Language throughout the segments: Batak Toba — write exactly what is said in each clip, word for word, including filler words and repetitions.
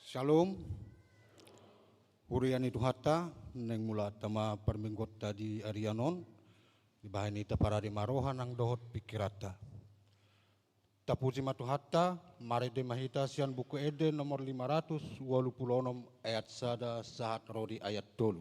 Syalom. Huria ni Tuhanta, naeng mulaanta ma parmingguonta di arian on, dibahen hita parade ma roha nang dohot pingkiranta. Tapuji ma Tuhanta, marende ma hita sian Buku Ende nomor lima ratus ualu pulu onom ayat sada sahat ro di ayat tolu.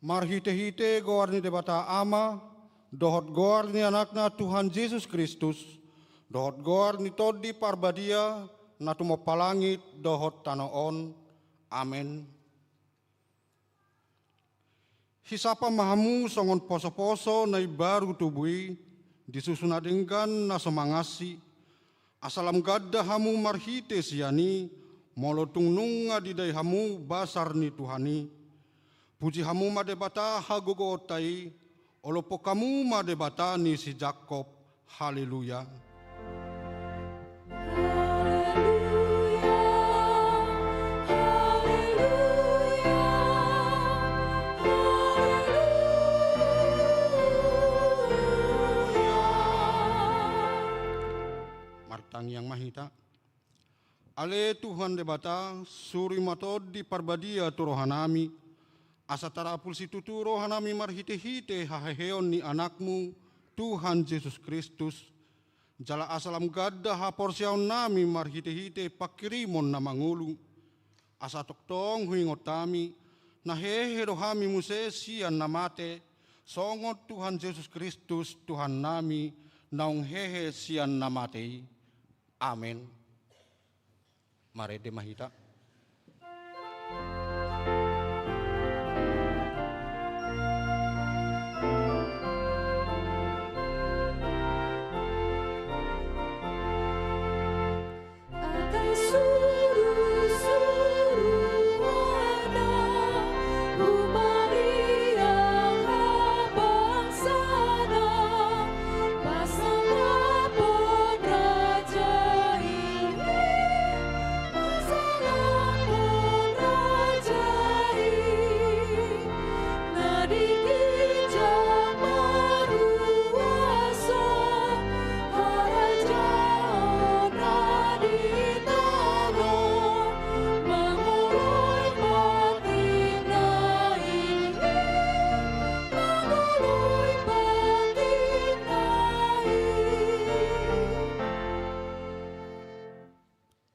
Marhitehite goar ni Debata Ama, dohot goar ni Anakna Tuhan Jesus Kristus, dohot goar ni Tondi Parbadia, na tumompa langit dohot tano on. Amen. Hisapa ma hamu songon posoposo na imbaru tubu i, di susu na denggan na so mangansi, asa lam ganda hamu marhite sian i, molo tung nunga didai hamu basar ni Tuhan i. Puji hamu ma Debata hagogoonta i, olophon hamu ma Debata ni si Jakob. Haleluya. hita. Ale Tuhan Debata, suru ma Tondi Parbadia tu rohanami, asa tarapul situtu rohanami marhite-hite haheheon ni Anakmu, Tuhan Jesus Kristus, jala asa lam ganda haporseaonnami marhite-hite pangkirimon na mangolu, asa tongtong huingot hami, na hehe do hami muse sian na mate, songon Tuhan Jesus Kristus, Tuhannami, naung hehe sian na mate i. Amen. Marende ma hita.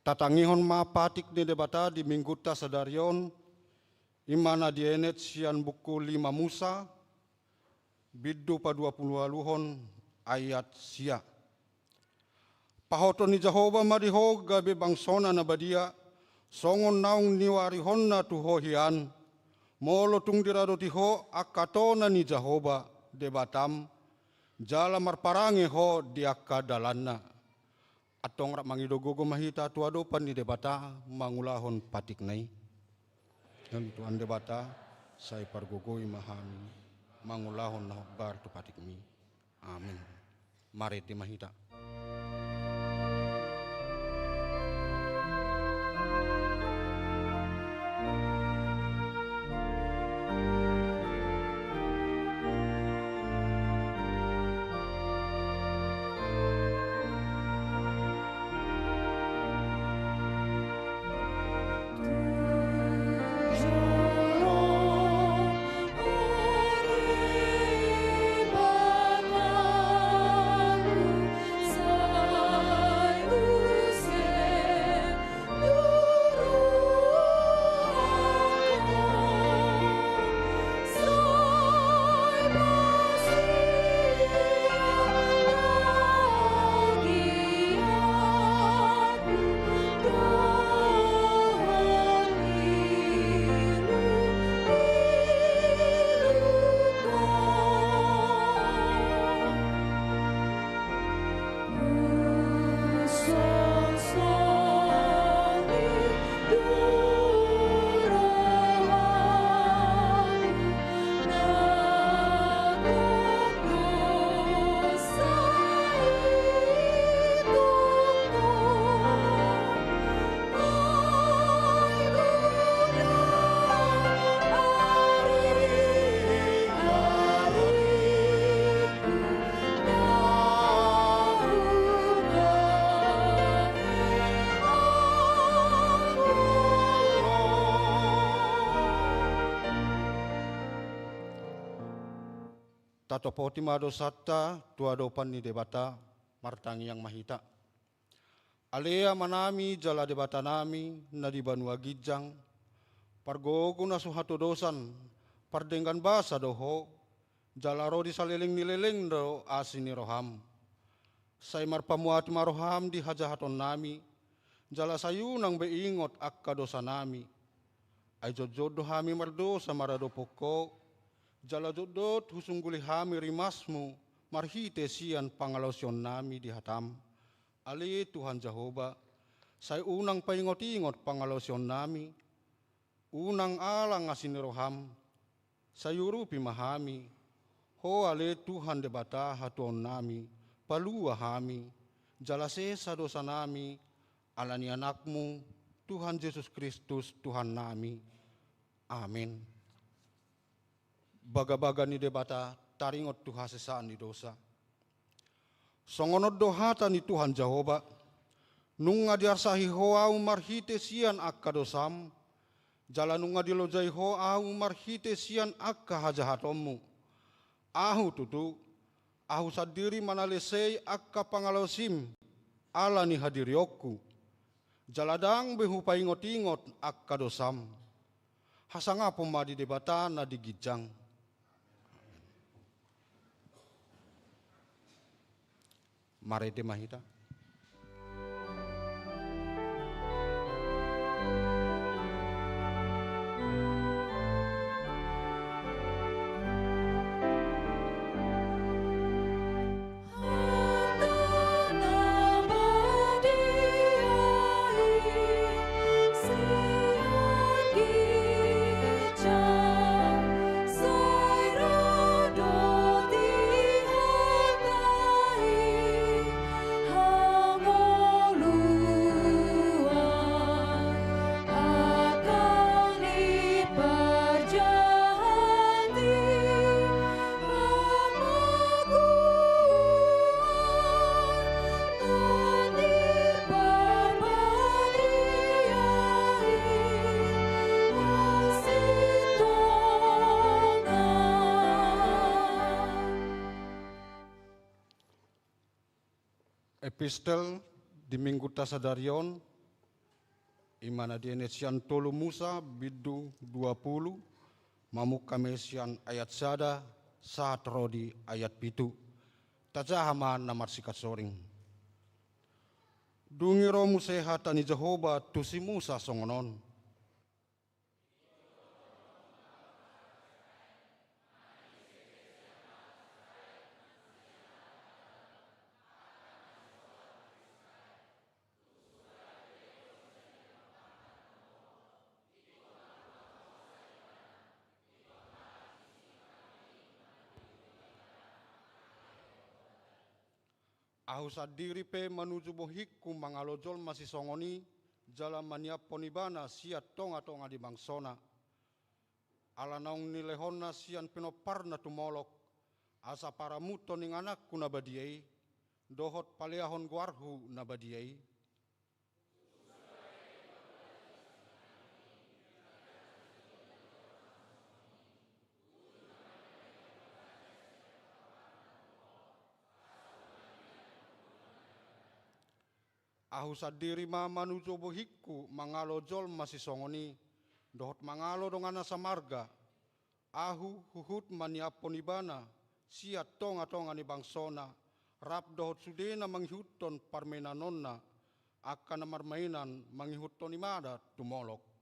Tatangihon ma patik ni Debata di Minggunta sadari on, i ma na dienet sian buku lima Musa, bindu paduapuluualuhon, ayat sia. Pahothon ni Jahowa ma di ho gabe bangsona na badia, songon naung niuarihonna tu ho hian, molo tung diradoti ho angka tona ni Jahowa, Debatam, jala marparange ho di angka dalanna. Antong rap mangido gogo ma hita tu adopan ni Debata mangulahon patikna i. Jala Tuhan Debata, sai pargogoi ma hami mangulahon na hombar tu patikmi. Amin. Marende ma hita. Tatopoti ma dosanta tu adopan ni Debata, martangiang ma hita. Ale Amanami jala Debatanami na di banua ginjang, pargogo na so hatodosan, pardenggan basa do Ho, jala ro di saleleng ni leleng do asi ni roham. Sai marpamuati ma roham di hajahatonnami, jala sai unang be ingot angka dosanami. Ai jotjot do hami mardosa maradophon Ho, jala jotjot husungguli hami rimasmu marhite sian pangalaosionnami di hatam. Ale Tuhan Jahowa, sai unang paingot-ingot pangalaosionnami, unang alang asi ni roham, sai urupi ma hami, Ho ale Tuhan Debata hatuaonnami, palua hami, jala sesa dosanami, ala ni Anakmu, Tuhan Jesus Kristus, Tuhannami. Amin. Bagabaga ni Debata taringot tu hasesaan ni dosa. Songon on do hata ni Tuhan Jahowa, Nunga diarsahi ho ahu marhite sian angka dosam, jala nunga dilojai ho ahu marhite sian angka hajahatonmu. Ahu tutu, ahu sandiri manalesei angka pangalaosim ala ni hadirionku, jala ndang be hupaingot-ingot angka dosam. Hasangapon ma di Debata na di ginjang. Marende ma hita. Epistel di Minggunta sadari on, i ma na dienet sian tolu Musa, bindu dua pulu, mamungka ma i sian ayat sada sahat ro di ayat pitu. Tajaha ma na marsikansoring. Dung i ro muse hata ni Jahowa tu si Musa songon on. Ahu sandiri pe manuju bohingku mangalo jolma sisongon i, jala maniaphon ibana sian tonga-tonga ni bangsona. Ala naung nilehonna sian pinomparna tu Molok, asa paramuthon ingananku na badia i, dohot paleahon goarhu na badia i. Ahu sandiri ma manujo bohingku mangalo jolma sisongon i, dohot mangalo donganna samarga. Ahu huhut maniaphon ibana sian tonga-tonga ni bangsona, rap dohot sudena mangihuthon parmainanonna, angka na marmainan mangihuthon ibana tu Molok.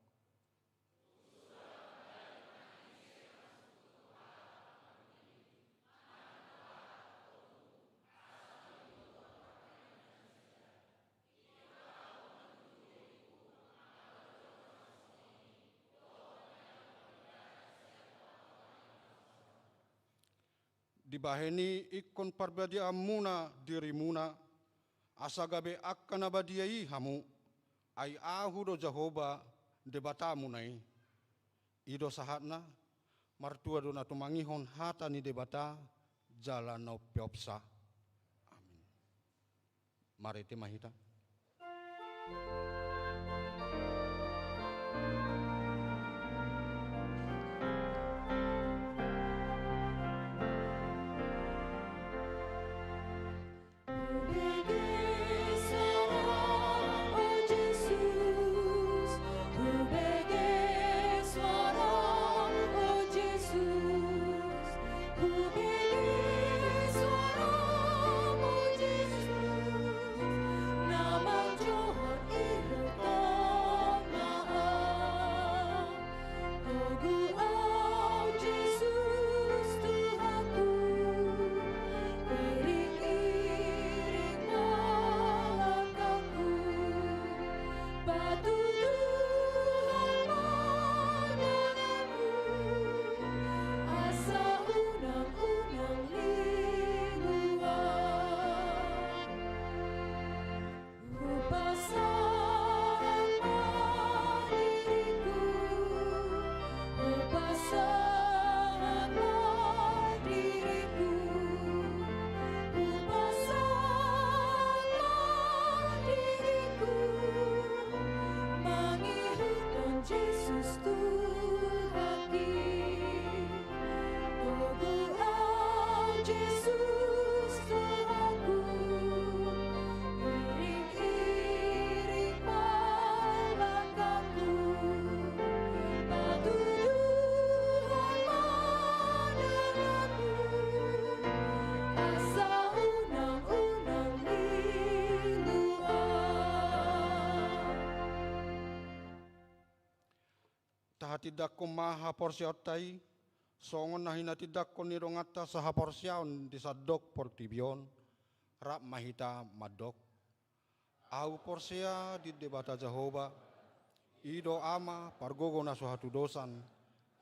Dibahen i ingkon parbadiaonmuna dirimuna, asa gabe angka na badia i hamu, ai Ahu do Jahowa, Debatamuna i. I do sahatna. Martua do na tumangihon hata ni Debata jala na umpeopsa. Amin. Marende ma hita. Tindanghon ma haporseaonta i, songon na hinatindangkon ni donganta sahaporseaon di sandok portibi on, rap ma hita mandok. Ahu porsea di Debata Jahowa, i do Ama pargogo na so hatudosan,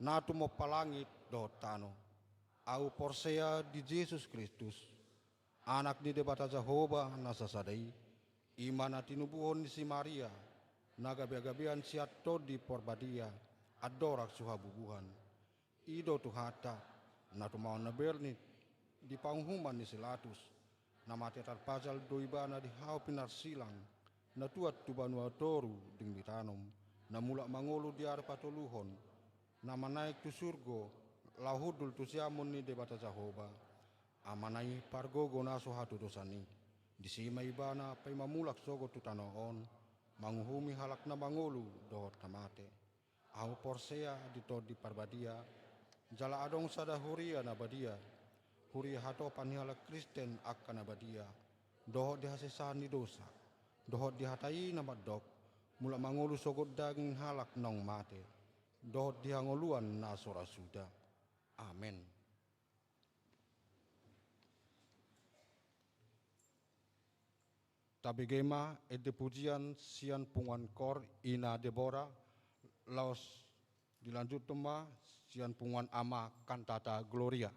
na tumompa langit dohot tano. Ahu porsea di Jesus Kristus, Anak ni Debata Jahowa na sasada i, i ma na tinubuhon ni si Maria, na gabegabean sian Tondi Parbadia, andorang so habubuhan. I do Tuhanta, na tumaon na bernit di panguhuman ni si Latus, na mate tarpajal do ibana di hau pinarsilang, na tuat tu banua toru dingmitanom, na mulak mangolu di ari patoluhon, na manaek tu surgo, laho hundul tu siamun ni Debata Jahowa. Amana i pargogo na so hatudosan i. Disi ma ibana paima mulak sogot tu tano on, manguhumi halak na mangolu dohot na mate. Ahu porsea di Tondi Parbadia, jala adong sada huria na badia, huria hatopan ni halak Kristen angka na badia, dohot di hasesaan ni dosa, dohot di hata i na mandok, mulak mangolu sogot daging halak naung mate, dohot di hangoluan na so ra suda. Amen. Tabege ma ende pujian sian punguan kor Ina Debora, laos dilanjuthon ma sian punguan ama Cantata Gloria.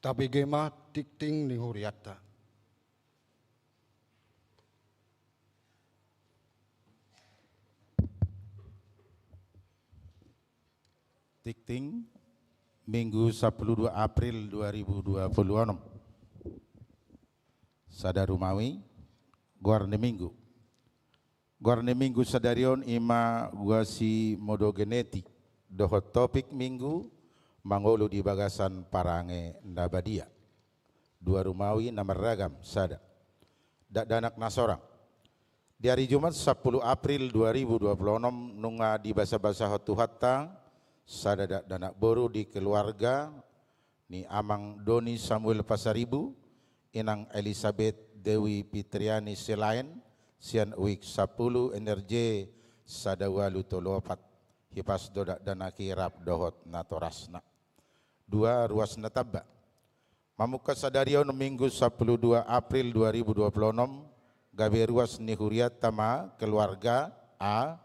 Tabege ma tingting ni huriatta. Tingting, Minggu sampulu dua April dua ribu dua puluh onom. Sada Rumawi, goar ni Minggu. Goar ni Minggu sadari on i ma Quasimodogeneti, dohot topik Minggu, mangolu di bagasan parange na badia. Dua Rumawi na marragam, sada. Dakdanak na sorang. Di ari Jumat sampulu April dua ribu dua puluh onom nunga dibasabasahon Tuhanta sada dakdanak boru di keluarga ni Amang Doni Samuel Pasaribu, Inang Elisabet Dewi Fitriani Silaen, sian Wik sampulu N R J sada ualu tolu opat. Hipas do dakdanak i rap dohot natorasna. Dua, ruas na tamba. Mamungka sadari on Minggu sampulu dua April dua ribu dua puluh onom, gabe ruas ni huriatta ma keluarga: A,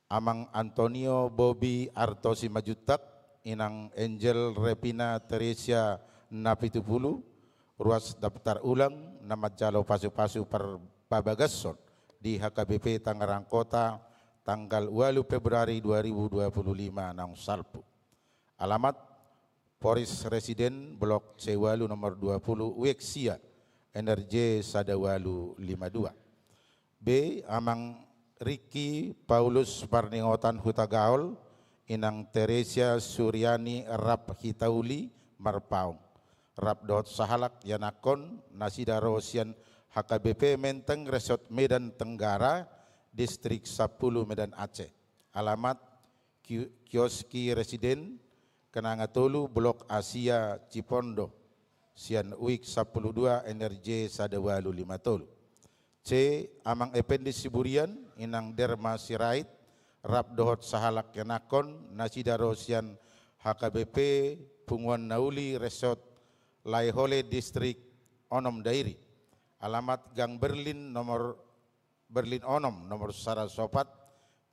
Amang Antonio Bobi Arto Simanjuntak, Inang Angel Revina Teresia Napitupulu, ruas daftar ulang na manjalo pasupasu parpabagason di H K B P Tangerang Kota tanggal ualu Februari dua ribu dua puluh lima naung salpu. Alamat: Poris Residen, Blok C ualu, nomor dua puluh, Wik sia, N R J sada ualu lima dua. B, Amang Riki Paulus Parningotan Hutagaol, Inang Teresia Suriani Rap Hitauli Marpaung, rap dohot sahalak ianakhon, nasida ro sian H K B P Menteng, Resort Medan Tenggara, Distrik sampulu, Medan Aceh. Alamat: Ki-, Kioski Residen, Kenanga tolu, Blok A sia, Cipondo, sian Wik sampulu dua, N R J sada ualu lima tolu. C, Amang Ependi Siburian, Inang Derma Sirait, rap dohot sahalak ianakhon, nasida ro sian H K B P Punguan Nauli, Resort Laihole, Distrik onom Dairi. Alamat: Gang Berlin, nomor Berlin onom, nomor saratus opat,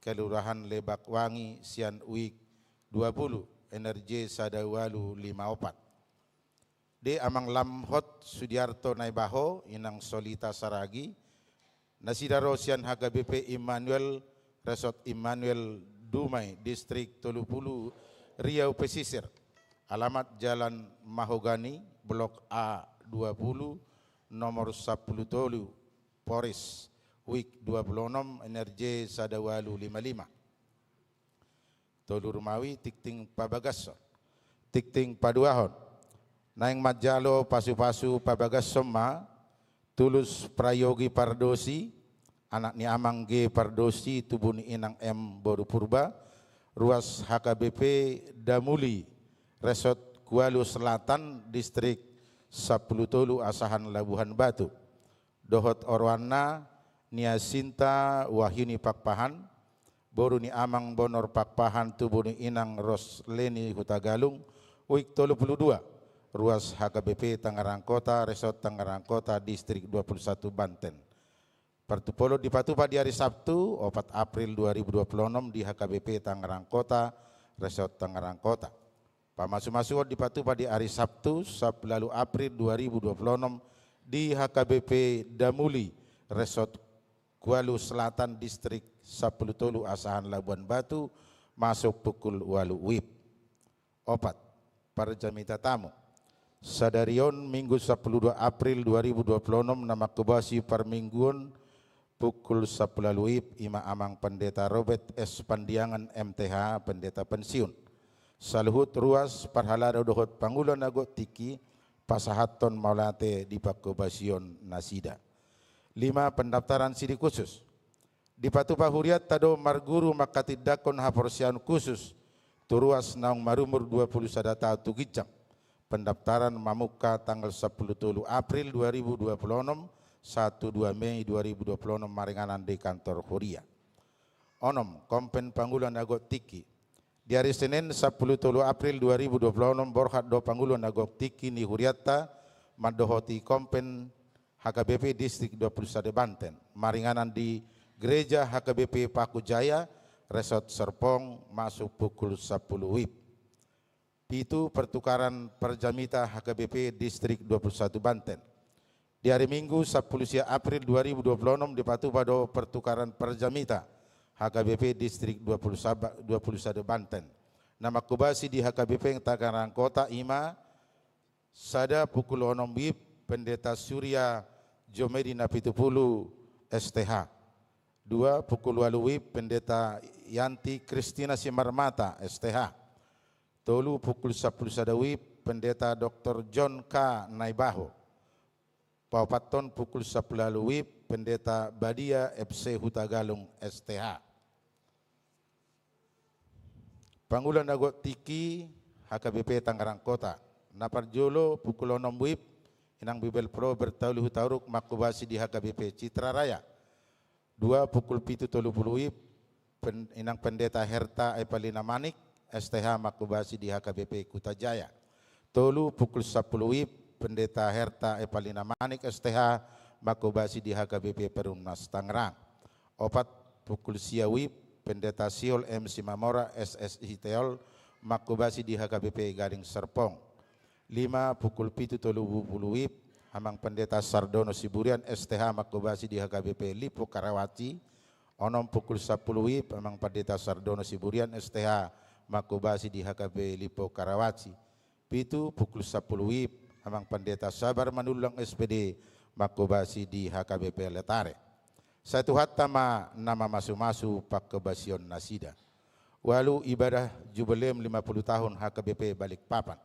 Kelurahan Lebak Wangi, sian Wik dua puluh, N R J sada ualu lima opat. D, Amang Lamhot Sudiarto Naibaho, Inang Solita Saragi, nasida ro sian H K B P Immanuel, Resort Immanuel Dumai, Distrik tolu puluh, Riau Pesisir. Alamat: Jalan Mahogani, Blok A dua puluh, nomor sampulu tolu, Poris, Wik dua puluh onom, N R J sada ualu lima lima. Tolu Rumawi, tingting pabagashon. Tingting paduahon. Naeng manjalo pasupasu pabagashon ma Tulus Prayogi Pardosi, anak ni Amang G Pardosi, tubu ni Inang M boru Purba, ruas H K B P Damuli, Resort Kualu Selatan, Distrik sampulu tolu, Asahan, Labuhan Batu. Dohot oroanna, Nia Sinta Wahyuni Pakpahan, boru ni Amang Bonor Pakpahan, tubu ni Inang Rosleni Hutagalung, Wik tolu puluh dua, ruas H K B P Tangerang Kota, Resort Tangerang Kota, Distrik dua puluh satu, Banten. Partumpolon dipatupa di ari Sabtu, opat April dua ribu dua puluh onom, di H K B P Tangerang Kota, Resort Tangerang Kota. Pamasumasuon dipatupa di ari Sabtu, sampulu ualu April dua ribu dua puluh onom, di H K B P Damuli, Resort Kualu Selatan, Distrik sampulu tolu, Asahan, Labuan Batu, masuk pukul ualu WIB. Opat, parjamita tamu. Sadari on, Minggu sampulu dua April dua ribu dua puluh onom, na mangkobasi parmingguon, pukul sampulu ualu WIB, i ma Amang Pendeta Robert S Pandiangan, M T H, pendeta pensiun. Saluhut ruas, parhalado dohot pangula na gok tingki, pasahathon mauliate di pangkobasion nasida. Lima, pendaftaran sidi khusus. Dipatupa hurianta do marguru manghatindanghon haporseaon khusus tu ruas naung marumur dua puluh sada taon tu ginjang. Pendaftaran mamungka tanggal sampulu tolu April dua ribu dua puluh onom, sahat tu dua Mei dua ribu dua puluh onom, maringanan di kantor huria. Onom, kompen pangula na gok tingki. Di ari Senen, sampulu tolu April dua ribu dua puluh onom, borhat do pangula na gok tingki ni hurianta mandohoti kompen H K B P Distrik dua puluh sada Banten, maringanan di Gereja H K B P Paku Jaya, Resort Serpong, masuk pukul sampulu WIB. Pitu, pertukaran parjamita H K B P Distrik dua puluh satu Banten. Di ari Minggu, sampulu sia April dua ribu dua puluh onom, dipatupa do pertukaran parjamita H K B P Distrik dua puluh saba-, dua puluh satu Banten. Na mangkobasi di H K B P Tangerang Kota i ma: sada, pukul onom WIB, Pendeta Surya Jomedi Napitupulu, S T H. Dua, pukul ualu WIB, Pendeta Yanti Kristina Simarmata, S T H. Tolu, pukul sampulu sada WIB, Pendeta Doktor John K Naibaho. Paopathon, pukul sampulu ualu WIB, Pendeta Badia F C Hutagalung, S T H. Pangula na gok tingki H K B P Tangerang Kota. Na parjolo, pukul onom WIB, Inang Bibelvrouw Bertauli Hutauruk, mangkobasi di H K B P Citra Raya. Dua, pukul pitu tolu pulu WIB, Pen-, Inang Pendeta Herta Evalina Manik, S T H, mangkobasi di H K B P Kuta Jaya. Tolu, pukul sampulu WIB, Pendeta Herta Evalina Manik, S T H, mangkobasi di H K B P Perumnas Tangerang. Opat, pukul sia WIB, Pendeta Siol M Simamora, S S I Teol, mangkobasi di H K B P Gading Serpong. Lima, pukul pitu tolu pulu WIB, Amang Pendeta Sardono Siburian, S T H, mangkobasi di H K B P Lipo Karawaci. Onom, pukul sampulu WIB, Amang Pendeta Sardono Siburian, S T H, mangkobasi di H K B P Lipo Karawaci. Pitu, pukul sampulu WIB, Amang Pendeta Sabar Manullang, S P D, mangkobasi di H K B P Letare. Sai Tuhanta ma na mamasumasu pangkobasion nasida. Ualu, ibadah jubileum lima puluh tahun H K B P Balikpapan.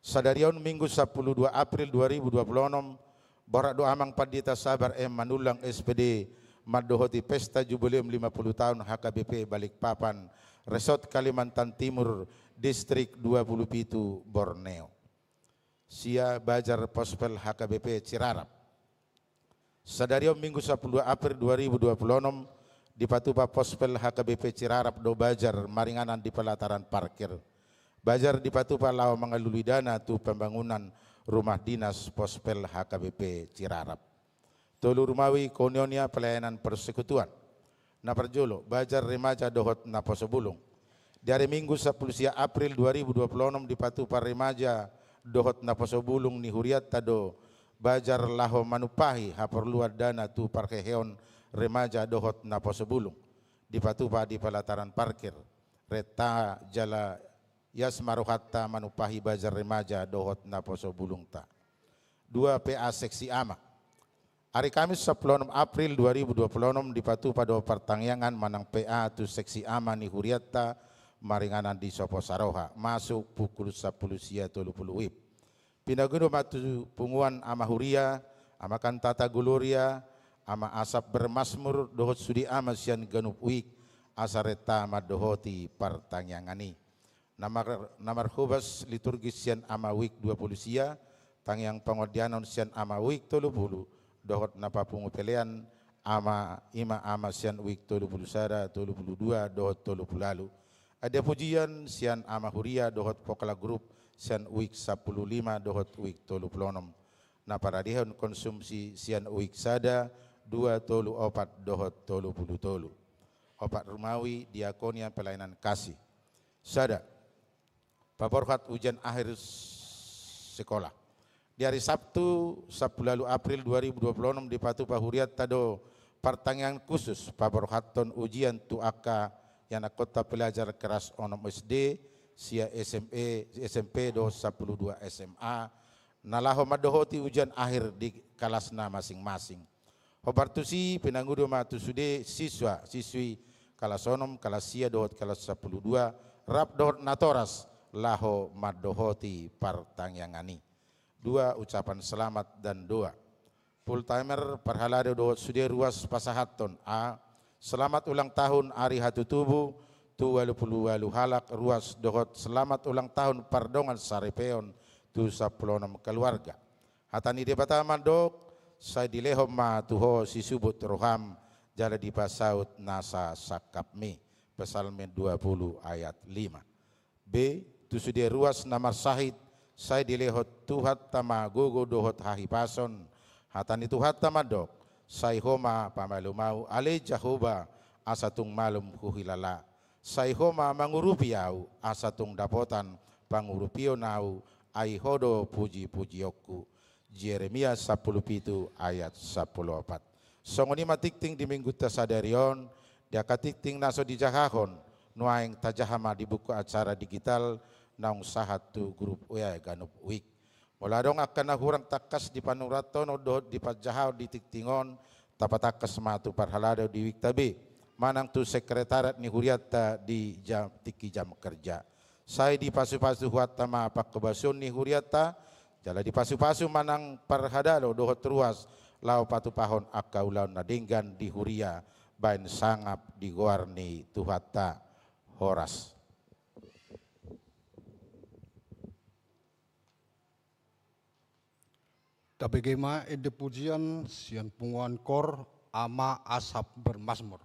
Sadari on Minggu sampulu dua April dua ribu dua puluh onom, borhat do Amang Pandita Sabar M Manullang, S P D, mandohoti pesta jubileum lima puluh tahun H K B P Balikpapan, Resort Kalimantan Timur, Distrik dua pulu pitu, Borneo. Sia, Bazar Pospel H K B P Cirarap. Sadari on Minggu sampulu dua April dua ribu dua puluh onom, dipatupa Pospel H K B P Cirarap do bazar maringanan di pelataran parkir. Bazar dipatupa laho mangalului dana tu pembangunan rumah dinas Pospel H K B P Cirarap. Tolu, Rumawi Koinonia Pelayanan Persekutuan. Na parjolo, bazar remaja dohot naposo bulung. Di ari Minggu sampulu sia April dua ribu dua puluh onom, dipatupa remaja dohot naposo bulung ni hurianta do bazar laho manumpahi haporluan dana tu parheheon remaja dohot naposo bulung. Dipatupa di pelataran parkir. Renta jala ias ma rohanta manumpahi bazar remaja dohot naposo bulungta. Dua, P A Seksi Ama. Ari Kamis sampulu onom April dua ribu dua puluh onom, dipatupa do partangiangan manang P A tu Seksi Ama ni hurianta maringanan di Sopo Saroha, masuk pukul sampulu sia tolu pulu WIB. Pinangido ma tu punguan ama huria, Ama Kantata Gloria, Ama Asap Bermasmur, dohot sude ama sian ganup wik, asa renta mandohoti partangiangan i. Na mar-, na marhobas liturgis sian ama wik dua pulu sia, tangiang pangondianon sian ama wik tolu pulu, dohot na papungu pelean, ama, i ma ama sian wik tolu pulu sada, tolu pulu dua, dohot tolu pulu ualu. Adia pujian sian ama huria dohot vokal grup sian wik sampulu lima dohot wik tolu pulu onom. Na paradehon konsumsi sian wik sada, dua, tolu, opat, dohot tolu pulu tolu. Opat, Rumawi Diakonia Pelayanan Kasih. Sada, paborhat ujian akhir sekolah. Di ari Sabtu sampulu ualu April dua ribu dua puluh onom, dipatupa hurianta do partangiangan khusus paborhathon ujian tu angka ianakhonta pelajar kelas onom S D, sia S M E, S M P dohot sampulu dua S M A, na laho mandohoti ujian akhir di kelasna masing-masing. Hombar tusi, pinangido ma tu sude siswa, siswi kelas onom, kelas sia dohot kelas sampulu dua, rap dohot natoras laho mandohoti partangiangan i. Dua, ucapan selamat dan doa. Full timer, parhalado dohot sude ruas pasahathon. A, selamat ulang tahun ari hatutubu tu ualu pulu ualu halak ruas dohot selamat ulang tahun pardongan saripeon tu sampulu onom keluarga. Hata ni Debata mandok, sai dilehon ma tu ho sisubut roham, jala dipasaut nasa sangkapmi. Psalmen dua pulu ayat lima. B, tu sude ruas na marsahit, sai dilehon Tuhanta ma gogo dohot hahipason. Hata ni Tuhanta mandok, sai ho ma pamalum ahu, ale Jahowa, asa tung malum huhilala. Sai ho ma mangurupi ahu, asa tung dapotan pangurupion ahu, ai Ho do puji-pujionku. Jeremia sampulu pitu ayat sampulu opat. Songon i ma tingting di Minggunta sadari on, di angka tingting na so dijahahon, nuaeng tajaha ma di buku acara digital naung sahat tu grup W A Ganup Wijk. Molo adong angka na hurang tangkas di panurathon on dohot di panjahaon di tingting on, tapatangkas ma tu parhalado di Wijk ta be, manang tu sekretariat ni hurianta di jam, tingki jam kerja. Sai dipasu-pasu Tuhanta ma panghobasion ni hurianta, jala dipasu-pasu ma nang parhalado dohot ruas laho patupahon angka ulaon na denggan di huria baen sangap di goar ni Tuhanta. Horas. Tabege ma ende pujian sian punguan kor Ama Asaf Bermazmur.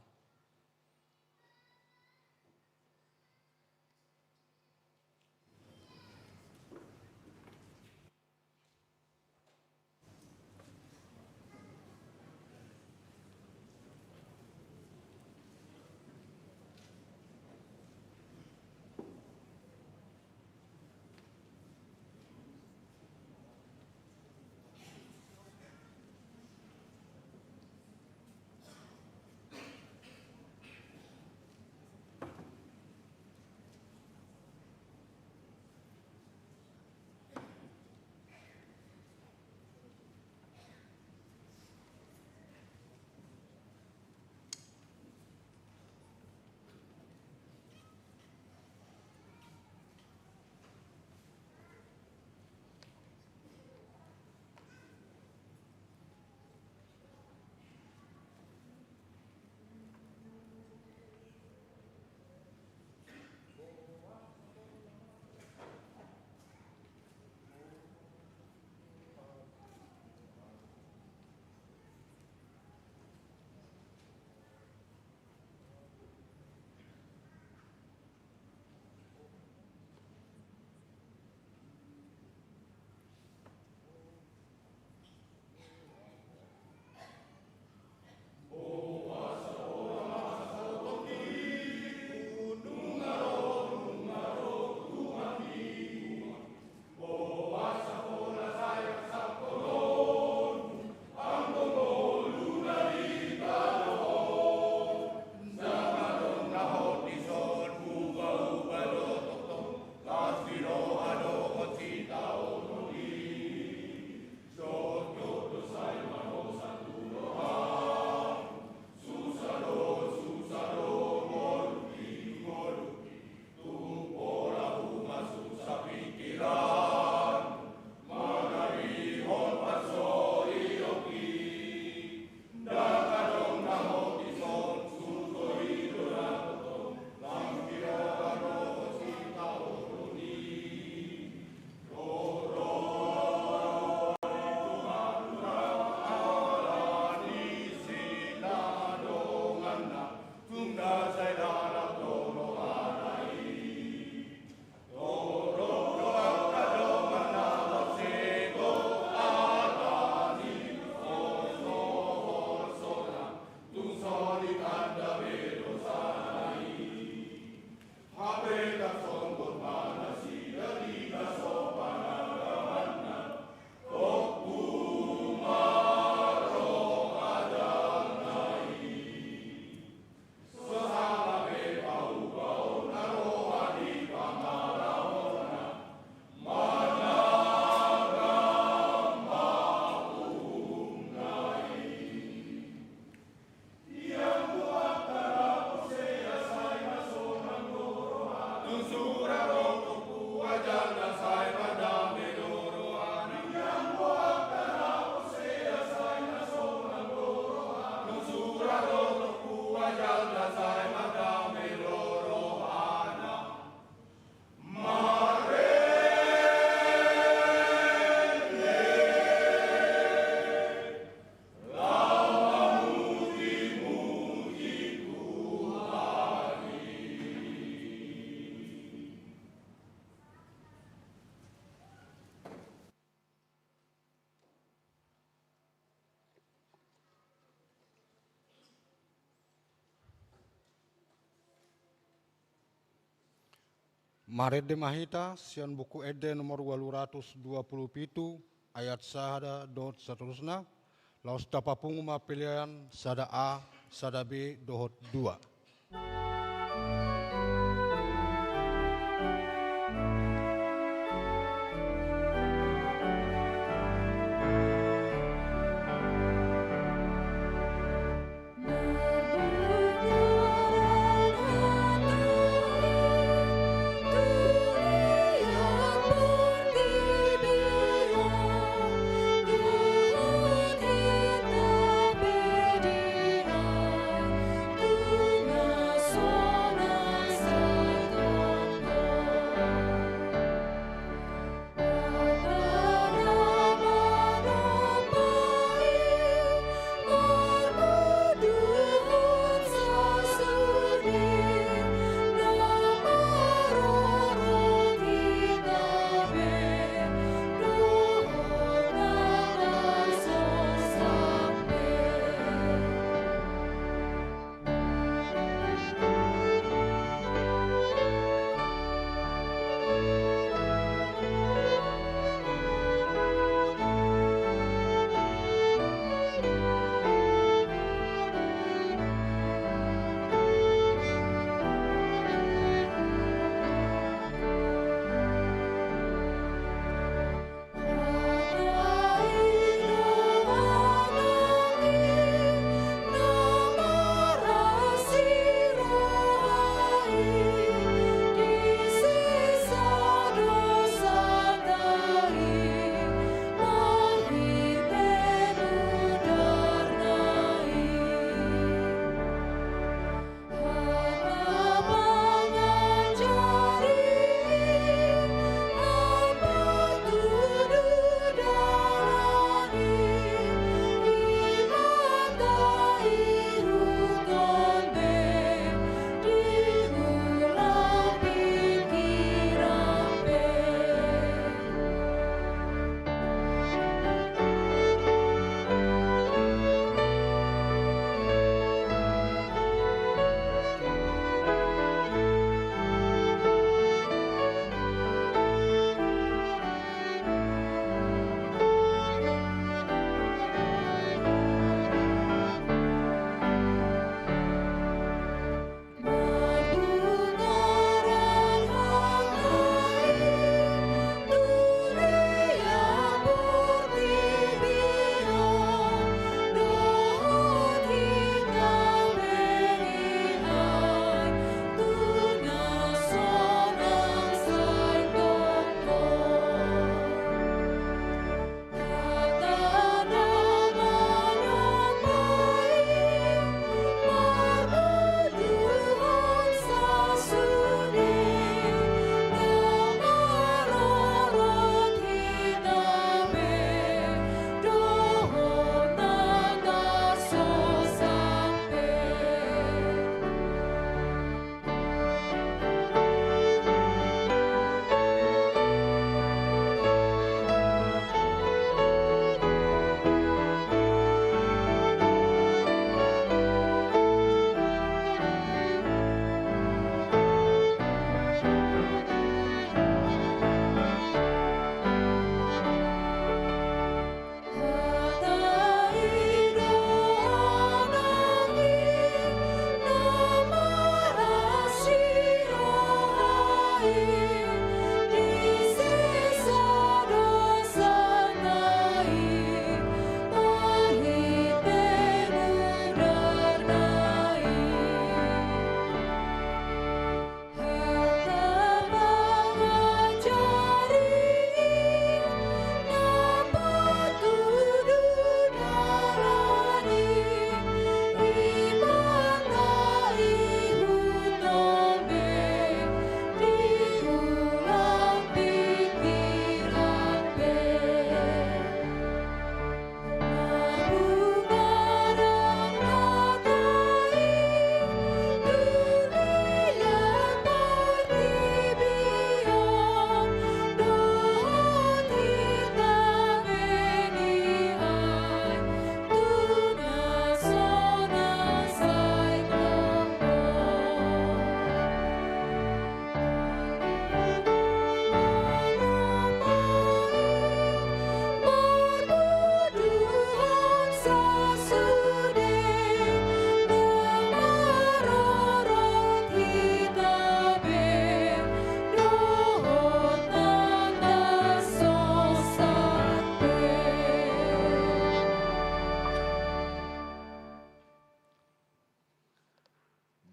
Marende ma hita sian Buku Ende nomor ualu ratus dua pulu pitu, ayat sada dohot saterusna. Laos tapapungu ma pelean sada A, sada B dohot dua.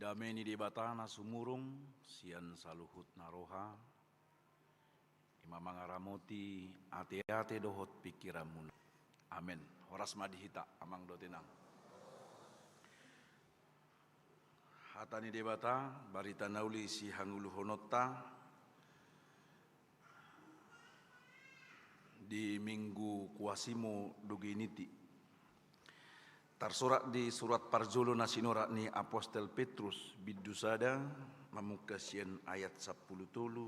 Dame ni Debata na sumurung sian saluhut na roha, i ma mangaramoti ateate dohot pingkiranmuna. Amen. Horas ma di hita, amang dohot inang. Hata ni Debata, barita na uli sihangoluhononta di Minggu Quasimodogeniti. Tarsurat di surat parjolo na sinurat ni Apostel Petrus, bindu sada, mamungka sian ayat sampulu tolu,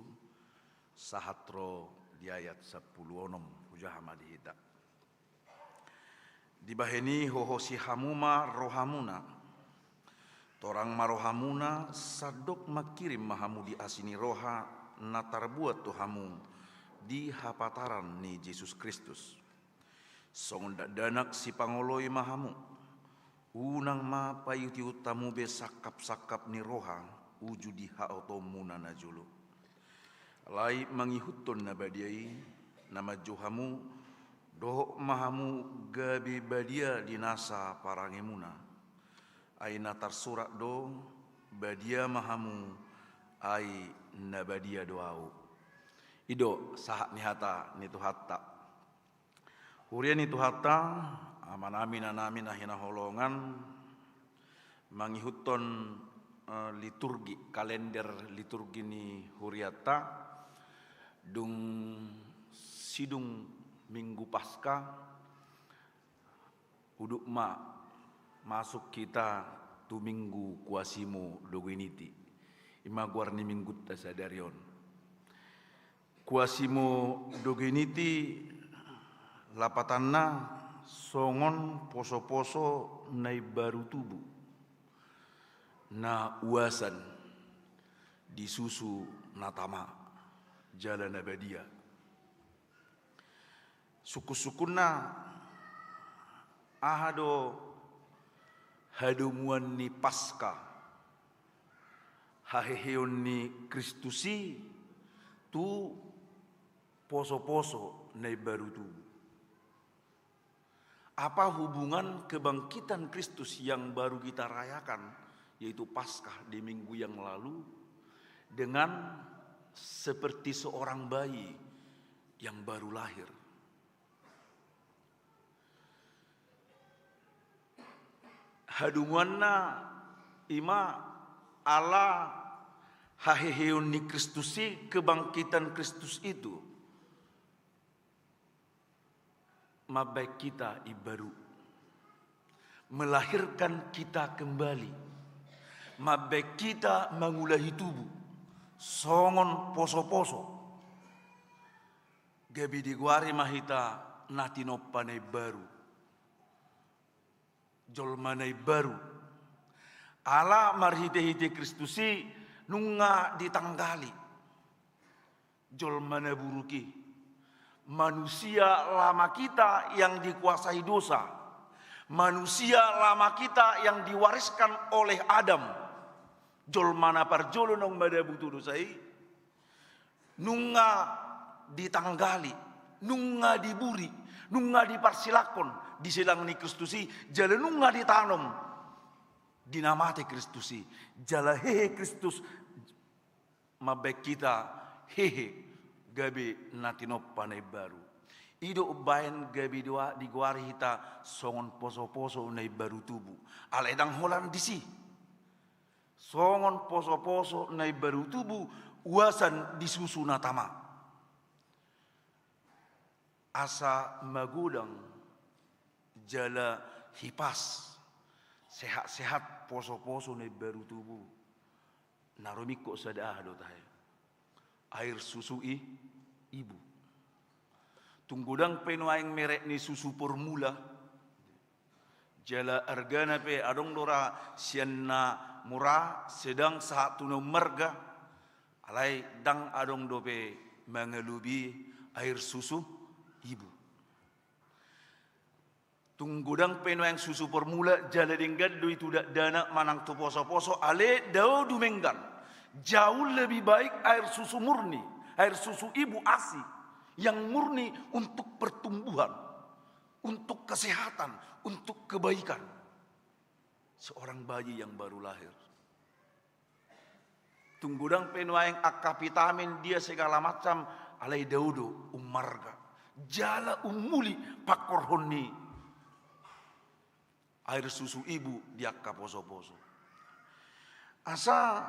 sahat ro di ayat sampulu onom, hujaha ma di hita. Dibahen i hohosi hamu ma rohamuna. Torang ma rohamuna, sandok mangkirim ma hamu di asi ni roha na tarbuat tu hamu di hapataran ni Jesus Kristus. Songon dakdanak sipangoloi ma hamu. Unang ma paihutihut hamu be sangkapsangkap ni roha uju di haotoonmuna na jolo. Alai mangihuthon na badia i, na manjou hamu, dohot ma hamu gabe badia di nasa parangemuna. Ai na tarsurat do, badia ma hamu, ai na badia do ahu. I do sahat ni hata ni Tuhanta. Huria ni Tuhanta, amanami, inanami na hinaholongan, mangihuthon, eh, liturgi, kalender liturgi ni hurianta, dung sidung Minggu Paskah, udut ma masuk hita tu Minggu Quasimodogeniti. I ma goar ni minggunta sadari on. Quasimodogeniti lapatanna songon posoposo na imbaru tubu, na uasan di susu na tama jala na badia. Sungkunsungkunna, aha do hadomuan ni Paskah, haheheon ni Kristus i tu posoposo na imbaru tubu? Apa hubungan kebangkitan Kristus yang baru kita rayakan, yaitu Paskah di minggu yang lalu, dengan seperti seorang bayi yang baru lahir? Hadomuanna i ma ala haheheon ni Kristus i, kebangkitan Kristus itu mambahen hita imbaru, melahirkan kita kembali, mambahen hita mangulahi tubu songon posoposo. Gabe digoari ma hita na tinompa na imbaru, jolma na imbaru. Ala marhitehite Kristus i nunga ditanggali jolma na buruk i. Manusia lama kita yang dikuasai dosa, manusia lama kita yang diwariskan oleh Adam, jolma na parjolo naung madabu tu dosa i, nunga ditanggali, nunga diburi, nunga diparsilangkon di silang ni Kristus i, jala nunga ditanom di na mate Kristus i, jala hehe Kristus mambahen hita hehe gabe na tinompa na imbaru. I do umbahen gabe digoari hita songon posoposo na imbaru tubu. Alai ndang holan disi. Songon posoposo na imbaru tubu, uasan di susu na tama. Asa magodang jala hipas, sehat-sehat posoposo na imbaru tubu. Na rumingkot sada aha do tahe? Air susu i ibu. Tung godang pe nuaeng merek ni susu formula, jala argana pe adong do ra sian na mura, sedang sahat tu na ummarga, alai ndang adong dope mangalobi air susu ibu. Tung godang pe nuaeng susu formula, jala denggan do i tu dakdanak manang tu posoposo, alai dao dumenggan. Jauh lebih baik air susu murni, air susu ibu asi yang murni untuk pertumbuhan, untuk kesehatan, untuk kebaikan seorang bayi yang baru lahir. Tung godang pe nuaeng angka vitamin dia segala macam, alai dao do ummarga. Jala umuli pangkorhon ni air susu ibu di angka poso-poso. Asa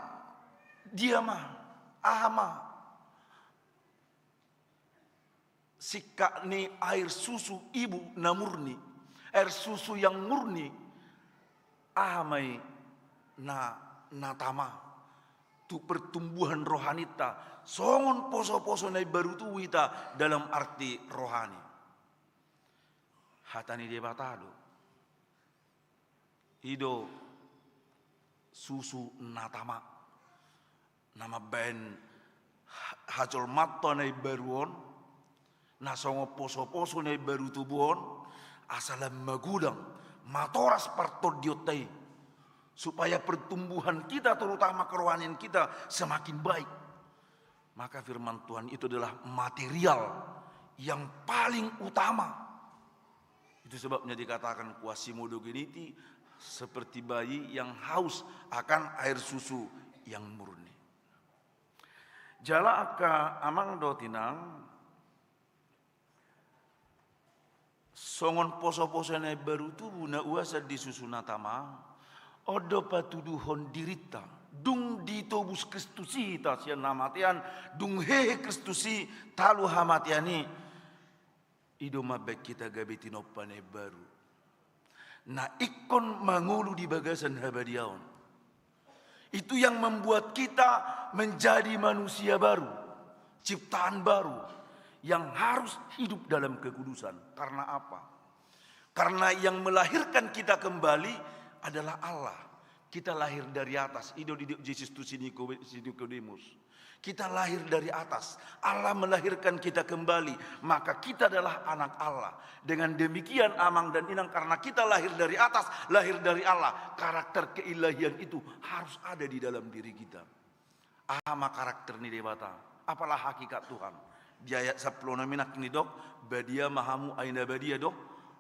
dia ma, aha ma singkat ni air susu ibu na murni, air susu yang murni, aha ma i na, na tama tu pertumbuhan rohaninta, songon poso-poso na imbaru tubu hita dalam arti rohani. Hata ni Debata do. I do susu na tama, na mambaen ha-, hajolmaanta na imbaru on, na songon poso-poso na imbaru tubu on, asa lam magodang, matoras partondionta i, supaya pertumbuhan kita, terutama kerohanian kita, semakin baik. Maka firman Tuhan itu adalah material yang paling utama. Itu sebabnya dikatakan Quasimodogeniti seperti bayi yang haus akan air susu yang murni. Jala angka amang dohot inang, songon poso-poso na imbaru tubu na uasan di susu na tama, on do patuduhon dirinta. Dung ditobus Kristus i hita sian hamatean, dung hehe Kristus i talu hamatean i, i do mambaen hita gabe tinompa na imbaru, na ingkon mangolu di bagasan habadiaon. Itu yang membuat kita menjadi manusia baru, ciptaan baru, yang harus hidup dalam kekudusan. Karena apa? Karena yang melahirkan kita kembali adalah Allah. Kita lahir dari atas. I do didok Jesus tu si Niko-, si Nikodemus. Kita lahir dari atas. Allah melahirkan kita kembali. Maka kita adalah anak Allah. Dengan demikian, amang dan inang, karena kita lahir dari atas, lahir dari Allah, karakter keilahian itu harus ada di dalam diri kita. Aha ma karakter ni Debata? Apalah hakikat Tuhan? Di ayat sampulu onom i nangkin didok, "Badia ma hamu, ai na badia do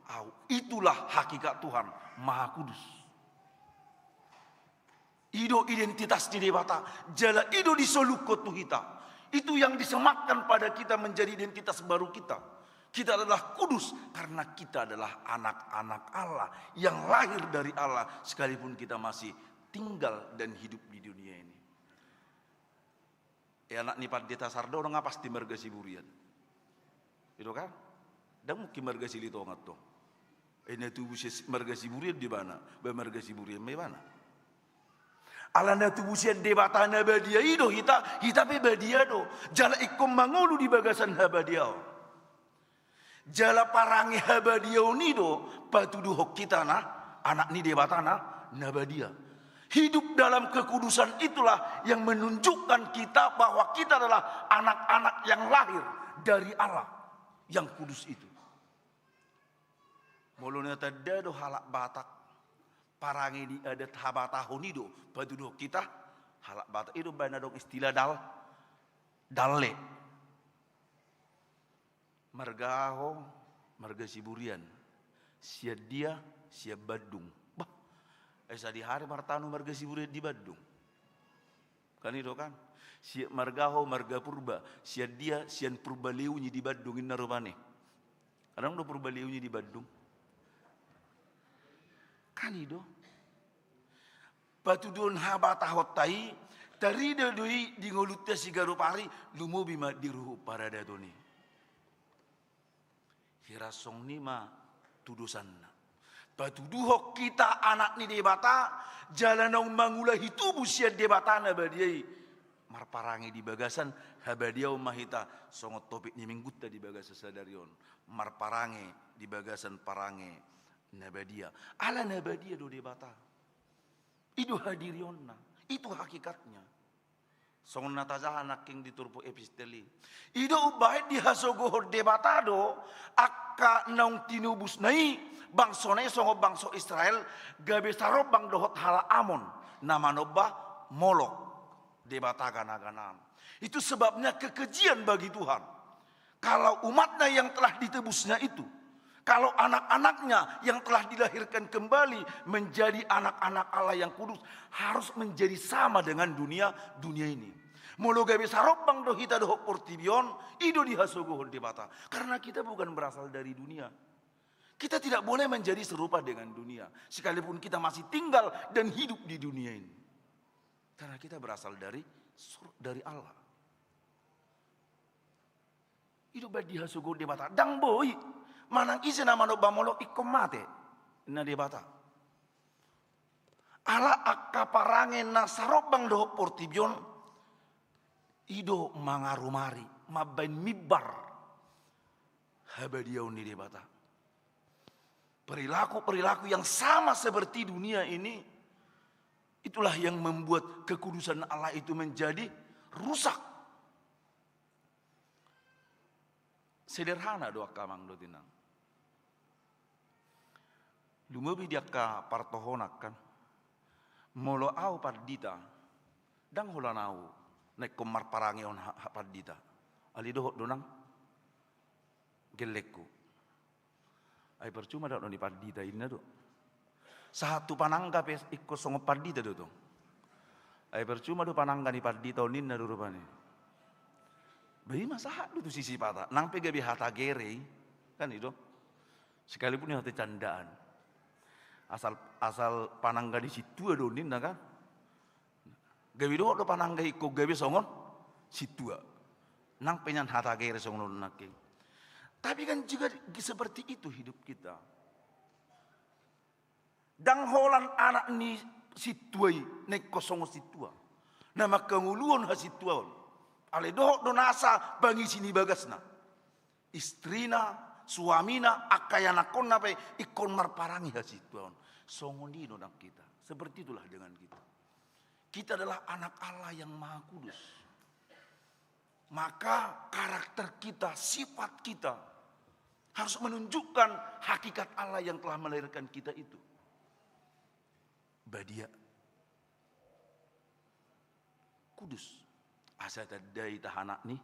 Ahu." Itulah hakikat Tuhan, Maha Kudus. I do identitas ni Debata, jala i do disoluhon tu hita. Itu yang disematkan pada kita menjadi identitas baru kita. Kita adalah kudus karena kita adalah anak-anak Allah yang lahir dari Allah, sekalipun kita masih tinggal dan hidup di dunia ini. E, anak ni Pandita Sardo do nga pasti marga Siburian. I do kan? Ndang mungkin marga Silitonga tong. E, na tubu sian marga Siburian do ibana, ba marga Siburian ma ibana. Ala na tubu sian Debata na badia i do hita, hita pe badia do. Jala ingkon mangolu di bagasan habadiaon. Jala parange habadiaon i do patuduhon hita na anak ni Debata na, na badia. Hidup dalam kekudusan itulah yang menunjukkan kita bahwa kita adalah anak-anak yang lahir dari Allah, yang kudus itu. Molo na tanda do halak Batak, parange ni adat habatahon i do patuduhon hita, halak Batak i do umbahen adong istilah dal-, dalle. Marga ahu, marga Siburian. Sian dia? Sian Bandung. Bah, e, sadihari martanu marga Siburian di Bandung. Kan i do kan? Si-, marga ahu, marga Purba. Sian dia? Sian Purba Leunyi di Bandung, inna rupani. Adong do Purba Leunyi di Bandung? Kan i do. Patuduhon habatahonta i, tarida do i di ngolunta siganup ari, lumobi ma di ruhut paradaton i. Hira songon i ma tu dosanna. Patuduhon hita anak ni Debata, jala naung mangulahi tubu sian Debata na badia i. Marparange di bagasan habadiaon ma hita, songon topik ni minggunta di bagasan sadari on. Marparange di bagasan parange na badia. Ala na badia do Debata. I do hadirionna, itu hakikatnya. Songon na tajaha nangkin di turpuk epistel i. I do umbahen dihasogohon Debata do angka naung tinobusna i, bangsona i songon bangso Israel, gabe sarombang dohot halak Amon, na manomba Molok, debata gana-ganaan. Itu sebabnya kekejian bagi Tuhan. Kalau umatnya yang telah ditebusnya itu, Kalau anak-anaknya yang telah dilahirkan kembali menjadi anak-anak Allah yang kudus, harus menjadi sama dengan dunia, dunia ini. Molo gabe sarombang do hita dohot portibi on, i do dihasogohon Debata. Karena kita bukan berasal dari dunia. Kita tidak boleh menjadi serupa dengan dunia, sekalipun kita masih tinggal dan hidup di dunia ini. Karena kita berasal dari sur-, dari Allah. I do baen dihasogohon Debata. Ndang boi. Manang ise na manomba Molok ingkon mate, ninna Debata. Ala angka parange na sarombang dohot portibi on, i do mangarumari, mambaen mimbar habadiaon ni Debata. Perilaku-perilaku yang sama seperti dunia ini, itulah yang membuat kekudusan Allah itu menjadi rusak. Sederhana do angka amang dohot inang. Lumobi di angka partohonan kan. Molo au pandita, ndang holan au na ingkon marparange on ha-, ha pandita. Alai dohot do nang gellengku. Ai percuma dohot ni pandita inna do. Sahat tu panangga pe ingkon songon pandita do tong. Ai percuma do panangga ni pandita on ninna do rupani. Bah, i ma sahat do tu sisipata. Nang pe gabe hata gere i. Kan i do. Sekalipun i hata candaan. Asal, asal panangga ni sintua do ninna kan. Gabe dohot do panangga ingkon gabe songon sintua. Nang pe nian hata gere songon on nangkin. Tapi kan juga seperti itu hidup kita. Ndang holan anak ni sintua i na ingkon songon sintua, na manghangoluhon hasintuaon. Alai dohot do nasa pangisi ni bagasna. Istrina, suamina, angka ianakkonna pe ingkon marparange hasintuaon. Songon i do nang kita. Seperti itulah dengan kita. Kita adalah anak Allah yang Maha Kudus. Maka karakter kita, sifat kita harus menunjukkan hakikat Allah yang telah melahirkan kita itu. Badia. Kudus. Asa tandai tahanak ni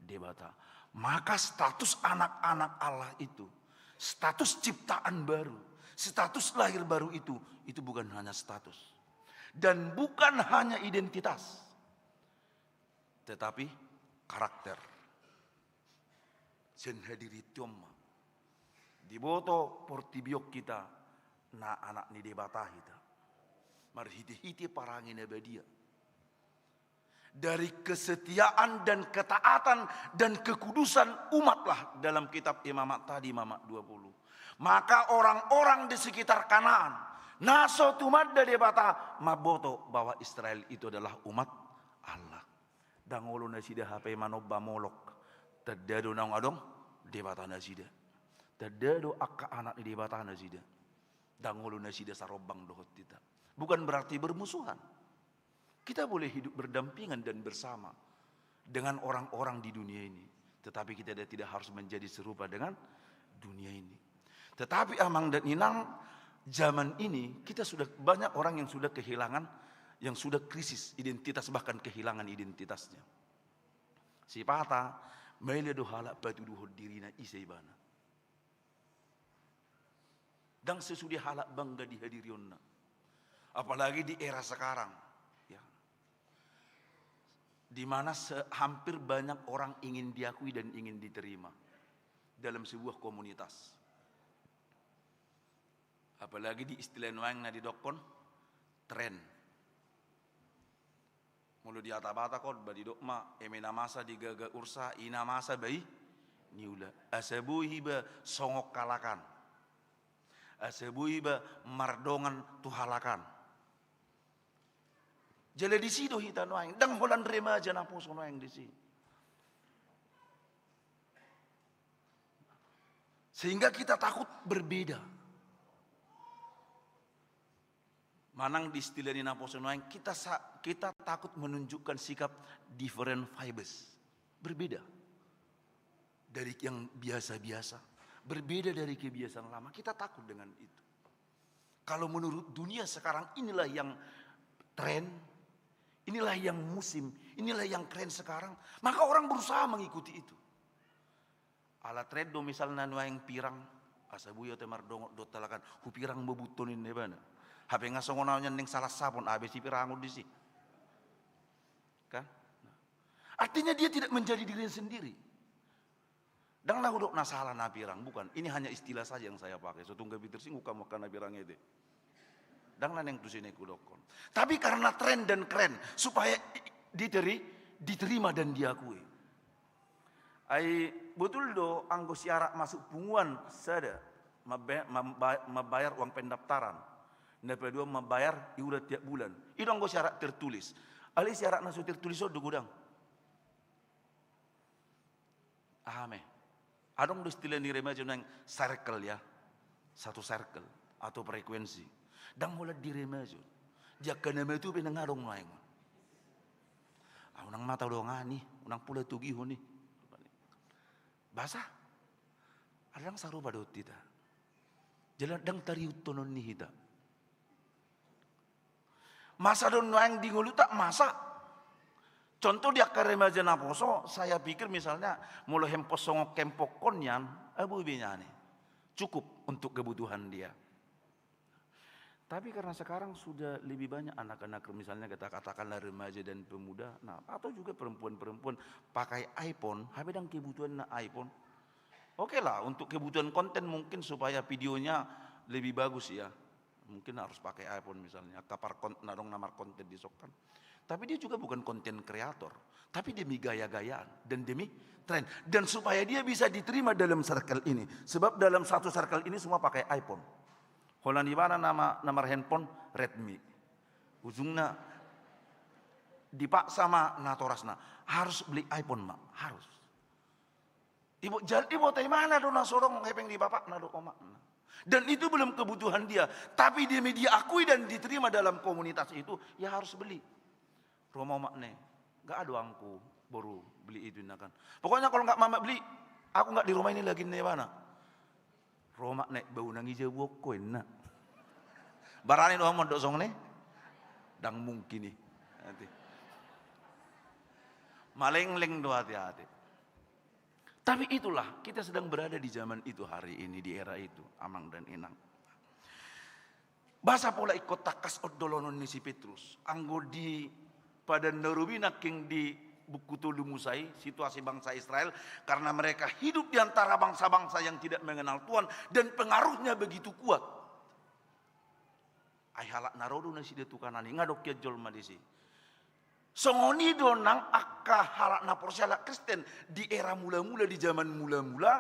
Debata. Maka status anak-anak Allah itu, status ciptaan baru, status lahir baru itu, itu bukan hanya status. Dan bukan hanya identitas. Tetapi karakter. Sian hadirinta on ma diboto portibi on hita na anak ni Debata hita. Marhite-hite parange na badia. Dari kesetiaan dan ketaatan dan kekudusan umatlah dalam kitab Imamat tadi, Imamat dua puluh. Maka orang-orang di sekitar Kanaan, na so tumanda Debata, mamboto bahwa Israel itu adalah umat Allah. Ndang olo nasida hape manomba Molok. Tanda do naung adong Debata nasida. Tanda do angka anak ni Debata nasida. Ndang olo nasida sarombang dohot hita. Bukan berarti bermusuhan. Kita boleh hidup berdampingan dan bersama dengan orang-orang di dunia ini. Tetapi kita tidak harus menjadi serupa dengan dunia ini. Tetapi amang dan inang, zaman ini kita sudah banyak orang yang sudah kehilangan, yang sudah krisis identitas, bahkan kehilangan identitasnya. Sipata, maila do halak patuduhon dirina ise ibana. Ndang sesude halak bangga di hadirionna. Apalagi di era sekarang, ya. Di mana se-, hampir banyak orang ingin diakui dan ingin diterima dalam sebuah komunitas. Apalagi di istilah nuaeng na didokkon tren. Molo di hata Batak on, ba didok ma, eme na masa di gaga ursa, i na masa bai niula. Asa boi iba songon halak an. Asa boi iba mardongan tu halak an. Jala disi do hita nuaeng, ndang holan remaja naposo nuaeng disi. Sehingga kita takut berbeda. Manang di istilah ni naposo nuaeng, kita sa-, kita takut menunjukkan sikap different vibes. Berbeda dari yang biasa-biasa. Berbeda dari kebiasaan lama. Kita takut dengan itu. Kalau menurut dunia sekarang, inilah yang tren, inilah yang musim, inilah yang keren sekarang, maka orang berusaha mengikuti itu. Ala tren do misalna nuaeng pirang, Asa boi au te mardongot dohot halak an, hupirang ma buhutton ninna ibana. Hape nga songon au nian naeng salah sapon, aha be sipirangon disi. Kan? Artinya dia tidak menjadi dirinya sendiri. Ndang na hudok na sala na pirang, bukan. Ini hanya istilah saja yang saya pakai. So tung gabe tersinggung hamu angka na pirang ate. Ndang na naeng tusi naeng hudokkon. Tapi karena tren dan keren, supaya i-, diteri-, diterima dan diakui. Ai botul do anggo siarak masuk punguan sada, mambe-, mamba-, mambayar uang pendaftaran. Na paduahon mambayar iuran tiap bulan. I do anggo siarak tertulis. Alai siarak na so tertulis on do godang. Aha ma i? Adong do istilah ni remaja naeng circle ya. Satu circle atau frekuensi. Ndang holan di remaja. Di angka na matua pe ndang adong naeng. Ah, unang ma tadongani, unang pola togihon i. Basa? Ndang sarupa dohot hita. Jala ndang tariuthon ni hita. Masa do nuaeng di ngolunta masa. Contoh di angka remaja naposo, saya pikir misalnya, molo handphone songon handphonekon nian, ah, boi be nian i. Cukup untuk kebutuhan dia. Tapi karena sekarang sudah lebih banyak anak-anak, misalnya kita katakanlah remaja dan pemuda, nah, atau juga perempuan-perempuan pakai iPhone, hape ndang kebutuhanna iPhone. Oke lah, untuk kebutuhan konten mungkin supaya videonya lebih bagus ya. Mungkin harus pakai iPhone misalnya, angka parkon-, na adong na markonten dison kan. Tapi dia juga bukan konten kreator, tapi demi gaya-gayaan dan demi tren. Dan supaya dia bisa diterima dalam circle ini. Sebab dalam satu circle ini semua pakai iPhone. Holan ibana na ma-, na marhandphone Redmi. Ujungna dipaksa ma natorasna. Harus beli iPhone ma, harus. Ibo-, jal-, diboto ibana do na so adong hepeng di bapakna dohot omakna. Dan itu belum kebutuhan dia. Tapi demi diakui dan diterima dalam komunitas itu, ya harus beli. Ro ma omakna i, "Nggak ada uangku, boru, beli itu," ninna kan. "Pokoknya kalau nggak mama beli, aku nggak di rumah ini lagi," ninna ibana. Ro omakna i, "Ba unang dijabuhon ho," ninna. Barani do hamu mandok songon i? Ndang mungkin i. Ate. Malengleng do ate-ate. Tapi itulah, kita sedang berada di zaman itu hari ini, di era itu, amang dan inang. Basa pola ingkon tangkas ondolonon ni si Petrus. Anggo di Padan na Robi nangkin di buku Tolu Musa i, situasi bangsa Israel, karena mereka hidup di antara bangsa-bangsa yang tidak mengenal Tuhan dan pengaruhnya begitu kuat. Ai halak na ro do nasida tu Kanaan i, nga adong hian jolma disi. Songon i do nang angka halak na porsea, halak Kristen di era mula-mula, di zaman mula-mula.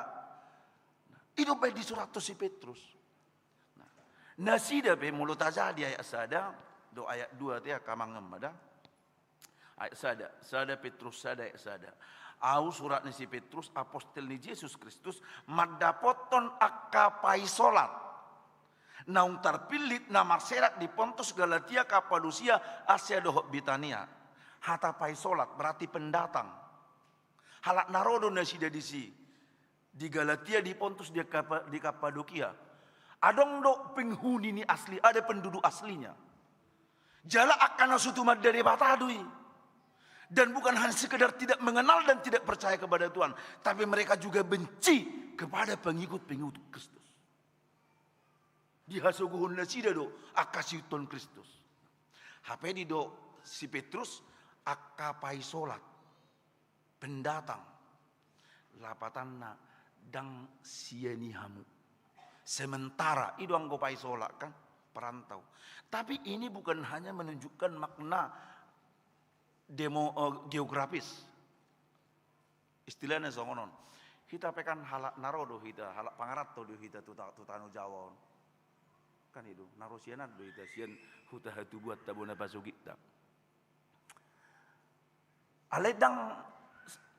I do umbahen disurathon si Petrus. Nah, nasida pe molo tajaha di ayat sada dohot ayat dua, ate, angka amang ma da. Ayat sada, sada Petrus sada ayat sada. Ahu, surat ni si Petrus, apostel ni Jesus Kristus, mandapothon angka paisolat naung tarpillit na marserak di Pontus, Galatia, Kapadosia, Asia dohot Bitania. Hata paisolat berarti pendatang. Halak na ro do nasida disi. Di Galatia, di Pontus, di Kapa-, di Kapadokia. Adong do penghuni ni asli, ada penduduk aslinya. Jala angka na so tumanda Debata do i. Dan bukan hanya sekedar tidak mengenal dan tidak percaya kepada Tuhan, tapi mereka juga benci kepada pengikut-pengikut Kristus. Dihasogohon nasida do angka siihuthon Kristus. Hape didok si Petrus angka paisolat. Pendatang. Lapatanna, ndang sian i hamu. Sementara, i do anggo paisolat kan, perantau. Tapi ini bukan hanya menunjukkan makna demo-, eh, geografis. Istilahna songon on. Hita pe kan halak na ro do hita, halak pangaranto do hita tu ta-, tu tano Jawa on. Kan i do, na ro sian an do hita, sian huta hatubuanta, bona pasogitna. Alai ndang,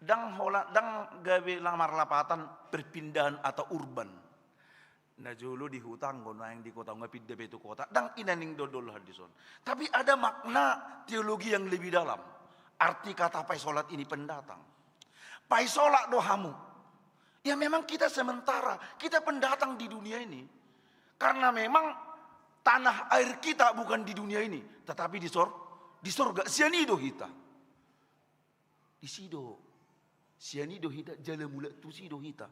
ndang holan, ndang gabe na marlapatan perpindahan atau urban. Najolo di huta, anggo nuaeng di kota, nga pinda pe tu kota. Ndang i na nidok-dok hita dison. Tapi ada makna teologi yang lebih dalam. Arti kata paisolat ini pendatang. Paisolat do hamu. Ya, memang kita sementara, kita pendatang di dunia ini. Karena memang tanah air kita bukan di dunia ini, tetapi di sor-, di sorga. Sian i do hita. Disi do. Sian i do hita, jala mulak tusi do hita.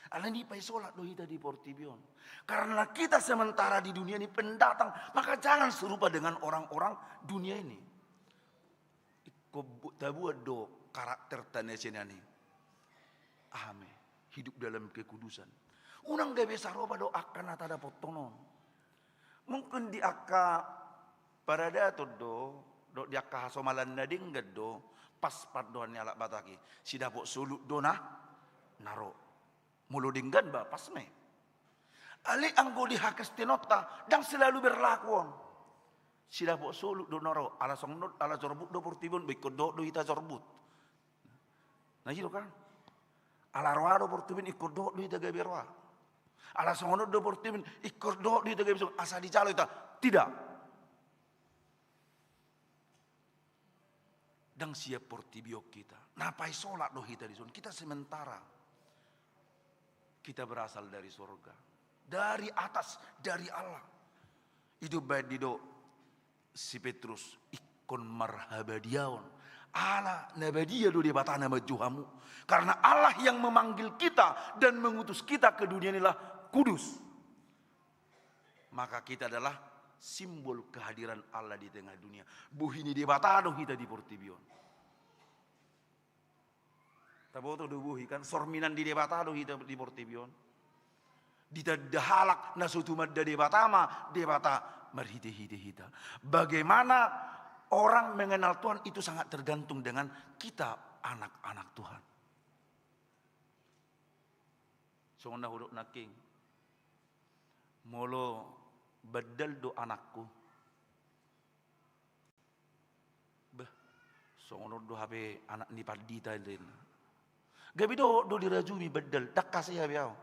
Alani i paisolat do hita di portibi on. Karena kita sementara di dunia ini pendatang, maka jangan serupa dengan orang-orang dunia ini. Ingkon bu-, tabuat do karakterta na sian i. Aha ma i, hidup dalam kekudusan. Unang gabe sarupa do angka na tadapothon on. Mungkin di angka paradaton do, dohot di angka hasomalan na denggan do, pas pandohan ni halak Batak i, sidapot solut do na, na ro. Molo denggan ba pas ma i. Alai anggo di hakristenonta, ndang selalu berlaku on. Sidapot solut do na ro, ala songon on, ala jorbut do portibi on, ba ingkon dohot do hita jorbut. Na i do kan? Ala roha do portibi on, ingkon dohot do hita gabe roha. Ala songon on do portibi on, ingkon dohot do hita gabe songon on, asa dijalo hita. Tidak. Ndang sian portibi on hita. Na paisolat do hita dison. Kita sementara. Kita berasal dari sorga. Dari atas, dari Allah. I do umbahen didok si Petrus, ingkon marhabadiaon. Ala na badia do Debata na manjou hamu. Karena Allah yang memanggil kita dan mengutus kita ke dunia inilah kudus. Maka kita adalah simbol kehadiran Allah di tengah dunia. Bohi ni Debata do hita di portibi on. Taboto do bohi kan, sorminan ni Debata do hita di portibi on. Ditanda halak na so tumanda Debata ma Debata marhitehite hita. Bagaimana orang mengenal Tuhan itu sangat tergantung dengan kita anak-anak Tuhan. Songon na hudok nangkin. Molo bandal do anakku. Bah, songon on do hape anak ni pandita ninna. Gabe dohot do dirajumi bandal, ndang hasea be ahu.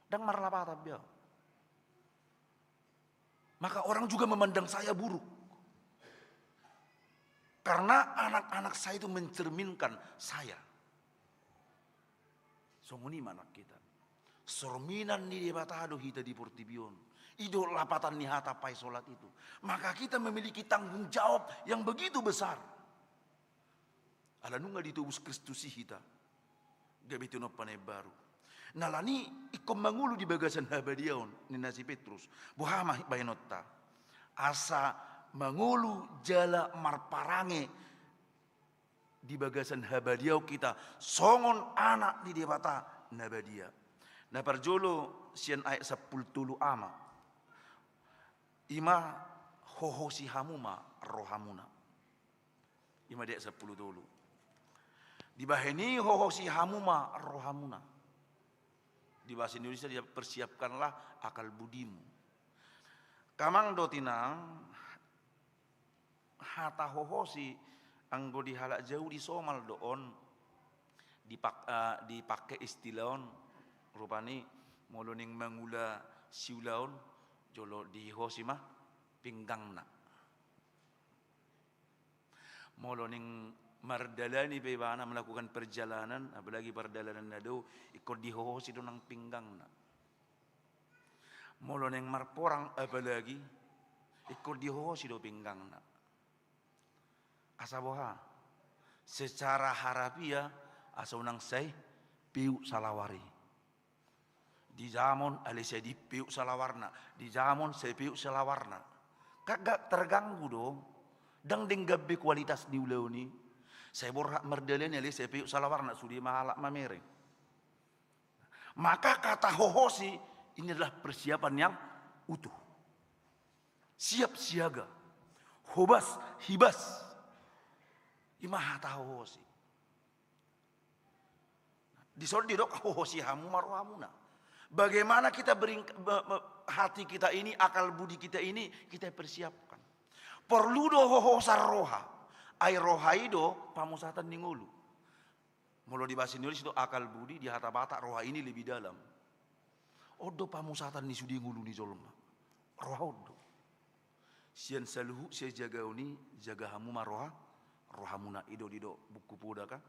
Ndang marlapatan be ahu. Maka orang juga memandang saya buruk. Karena anak-anak saya itu mencerminkan saya. Songon i ma nang hita. Sorminan ni Debata do hita di portibi on. I do lapatan ni hata paisolat itu. Maka kita memiliki tanggung jawab yang begitu besar. Ala nunga ditobus Kristus i hita. Gabe tinompa na imbaru. Alani i ingkon mangolu di bagasan habadiaon ninna si Petrus. Boha ma bahenonta? Asa mangolu jala marparange di bagasan habadiaon hita songon anak ni Debata na badia. Na parjolo sian ayat sampulu tolu a ma. I ma hohosi hamu ma rohamuna. I ma di ayat sampulu tolu. Dibahen i hohosi hamu ma rohamuna. Di bahasa Indonesia dia persiapkanlah akal budimu. Amang dohot inang, hata hohosi anggo di halak Jahudi somal do on dipak-, eh, dipake istilah on rupani molo naeng mangula siulaon jolo dihohosi ma pinggangna. Molo naeng mardalani pe ibana melakukan perjalanan, apalagi pardalanan na dao, ingkon dihohosi do nang pinggangna. Molo naeng marporang apalagi, ingkon dihohosi do pinggangna. Asa boha? Secara harafiah, asa unang sai peuk salawar i. Dijamon alai sai dipeuk salawarna, dijamon sai peuk salawarna. Kan terganggu do, ndang denggan be kualitas ni ulaon i. Sai borhat mardalani alai sai peuk salawarna, sude ma halak mamereng. Maka kata hohosi ini adalah persiapan yang utuh. Siap siaga. Hobas, hibas. I ma hata hohosi. Dison didok hohosi hamu ma rohamuna. Bagaimana kita beringk-, be-, be-, hati kita ini, akal budi kita ini kita persiapkan. Porlu do hohosan roha. Ai roha i do pamusatan ni ngolu. Molo di bahasa Indonesia do akal budi, di hata Batak roha ini lebih dalam. On do pamusatan ni sude ngolu ni jolma. Roha on do. Sian saluhut sijagaon i, jaga hamu ma roha, rohamuna. I do didok Buku Poda kan.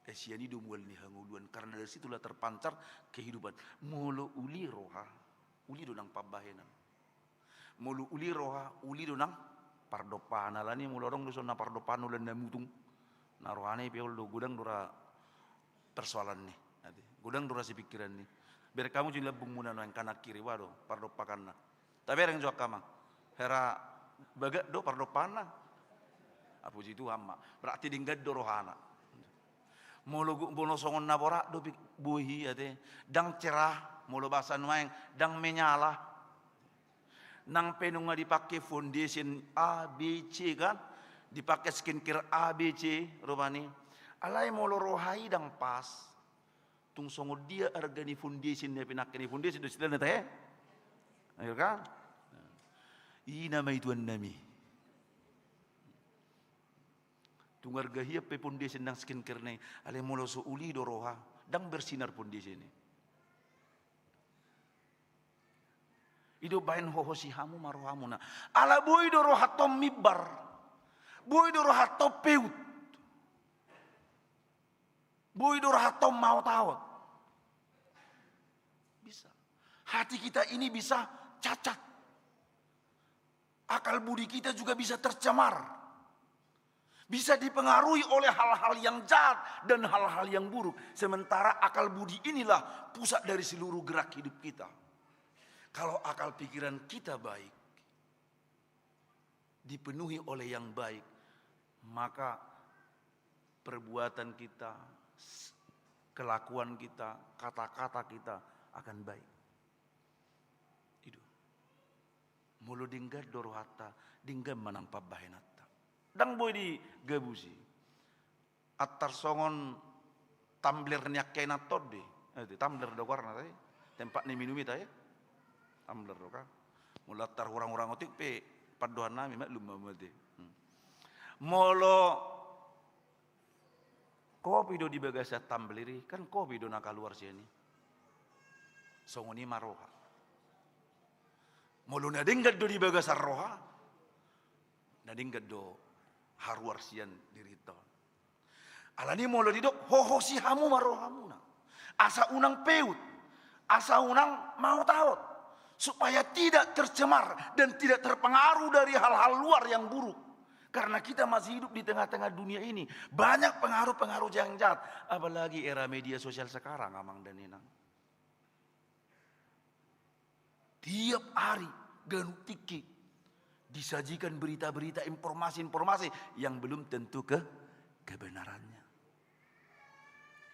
Eh, sian i do mual ni hangoluan, karena dari situlah terpancar kehidupan. Molo uli roha, uli do nang pambahenan. Molo uli roha, uli do nang pardompahan. Alani molo adong do songon na pardompahan holan na mutung, na rohana i pe ol do, godang do ra persoalan ni. Ate. Godang do ra sipingkiran i. Bereng hamu jo di lambungmuna nuaeng kanan kiri, ua do pardompakanna. Tabereng jo angka amang. Hera bagak do pardompakanna. Ah, puji Tuhan ma. Berarti denggan do rohana. Molo gu-, molo songon na borat do pik-, boi i ate. Ndang cerah, molo bahasa nuaeng, ndang menyala. Nang pe nunga dipake foundation A B C kan, dipake skincare A B C rupani. Alai molo roha i ndang pas, tung songon dia arga ni foundation na pinake ni, foundation do istilahna tahe? Ayo kan? I nama i tuan nami. Tung arga hian pe foundation nang skincare na i, alai molo so uli do roha, ndang bersinar foundation i. I do baen hohosi hamu ma rohamuna. Ala boi do rohanta on mimbar. Boi do rohanta on peut. Boi do rohanta on maotaot. Bisa. Hati kita ini bisa cacat. Akal budi kita juga bisa tercemar. Bisa dipengaruhi oleh hal-hal yang jahat dan hal-hal yang buruk. Sementara akal budi inilah pusat dari seluruh gerak hidup kita. Kalau akal pikiran kita baik, dipenuhi oleh yang baik, maka perbuatan kita, s-, kelakuan kita, kata-kata kita akan baik. I do. Molo denggan do rohanta, denggan ma nang pambahenanta. Ndang boi digabusi. Antar songon tumbler ni angka inanta on do i. Eh, tumbler do goarna tadi. Tempat ni minum i tadi. Tumbler do kan. Molo antar hurang-hurang otik pe pandohan nami, maklum ma mate. Hmm. Molo kopi do di bagasan tumbler i, kan kopi do na kaluar sian i. Songon i ma roha. Molo na denggan do di bagasan roha, na denggan do haruar sian dirinta on. Alani molo didok, hohosi hamu ma rohamuna. Asa unang peut, asa unang maotaot. Supaya tidak tercemar dan tidak terpengaruh dari hal-hal luar yang buruk. Karena kita masih hidup di tengah-tengah dunia ini. Banyak pengaruh-pengaruh yang jahat. Apalagi era media sosial sekarang, amang dan inang. Tiap hari, ganup tingki, disajikan berita-berita, informasi-informasi yang belum tentu ke-, kebenarannya.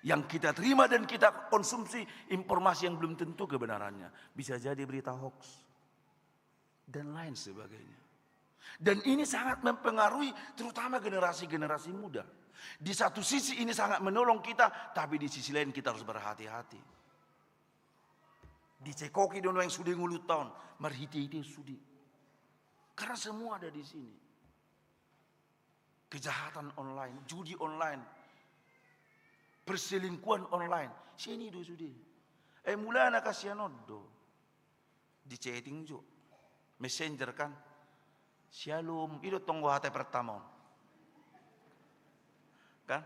Yang kita terima dan kita konsumsi informasi yang belum tentu kebenarannya. Bisa jadi berita hoax. Dan lain sebagainya. Dan ini sangat mempengaruhi terutama generasi-generasi muda. Di satu sisi ini sangat menolong kita, tapi di sisi lain kita harus berhati-hati. Dicekoki do nuaeng sude ngolunta on, marhite-hite sude. Karena semua ada di sini. Kejahatan online, judi online, perselingkuhan online, sian i do sude. Eh, mulana kan sian on do. Di chatting jo. Messenger kan. Syalom, i do tong hata pertama on. Kan?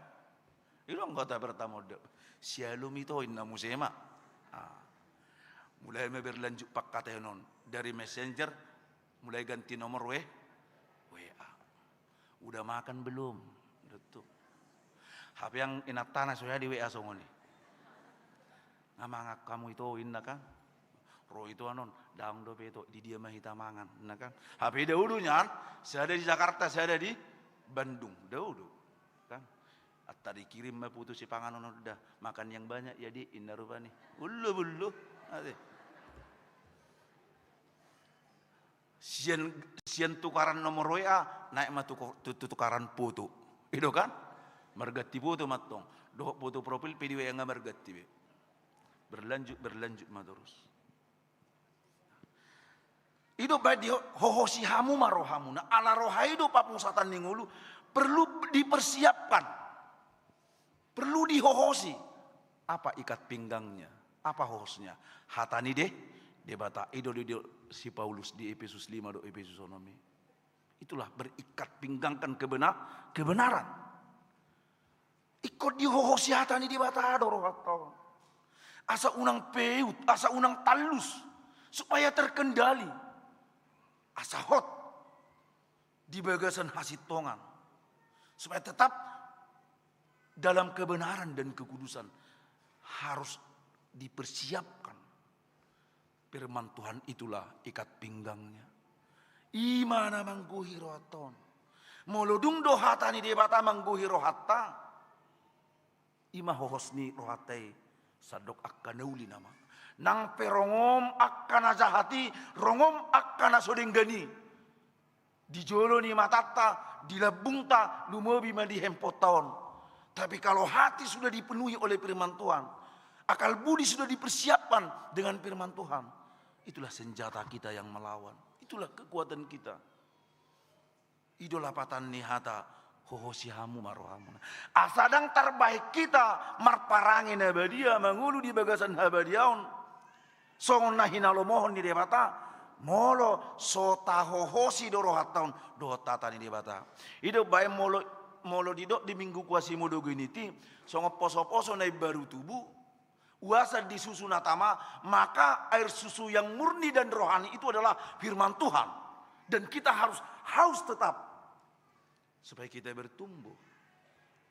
I do tong hata pertama on do. Syalom ito, inna muse ma. Ah. Mulai ma berlanjut pangkataion on. Dari Messenger, mulai ganti nomor W, W A. Udah makan belum? Udah tuh. Hape inantana so hea di W A songon i. Nga mangan hamu ito, inna kan. Ro ito anon, daong dope ito, di dia ma hita mangan, inna kan. Hape dao do nian, sada di Jakarta, sada di Bandung, dao do. Kan? Atta dikirim ma foto sipanganon on da, makan yang banyak ya Dik, inna rupani. Ullu bullu. Ate. Sian, sian tukaran nomor W A, naek ma tu, tu, tu tukaran foto. I do kan? Marganti foto ma tong. Dohot foto profil pe di W A nga marganti be. Berlanjut, berlanjut ma torus. I do baen di ho-, hohosi hamu ma rohamuna, ala roha i do papusatan ni ngolu, perlu dipersiapkan. Perlu dihohosi. Apa ikat pinggangnya? Apa hohosnya? Hata ni De-, Debata. I do didok si Paulus di Efesus lima dohot Efesus onom i. Itulah berikat pinggangkan kebena-, kebenaran. Ingkon dihohosi hata ni Debata do rohanta on. Asa unang peut, asa unang tallus. Supaya terkendali. Asa hot. Di bagasan hasintongan. Supaya tetap dalam kebenaran dan kekudusan. Harus dipersiapkan. Firman Tuhan itulah ikat pinggangnya. I ma na manggohi rohanta on. Molo dung do hata ni Debata manggohi rohanta, i ma hohos ni rohanta i, sandok angka na uli nama. Nang pe rongom angka na jahat i, rongom angka na so denggan i. Di jolo ni matanta, di lambungta, lumobi ma di hemponta on. Tapi kalau hati sudah dipenuhi oleh firman Tuhan, akal budi sudah dipersiapkan dengan firman Tuhan, itulah senjata kita yang melawan. Itulah kekuatan kita. I do lapatan ni hata, hohosi hamu ma rohamuna. Asa ndang tarbahen hita marparange na badia mangolu di bagasan habadiaon. Songon na hinalomohon ni Debata, molo so tahohosi do rohanta on dohot hata ni Debata. I do baen molo, molo didok di Minggu Quasimodogeniti, songon poso-poso na imbaru tubu, uasan di susu na tama, maka air susu yang murni dan rohani itu adalah firman Tuhan. Dan kita harus haus tetap supaya kita bertumbuh.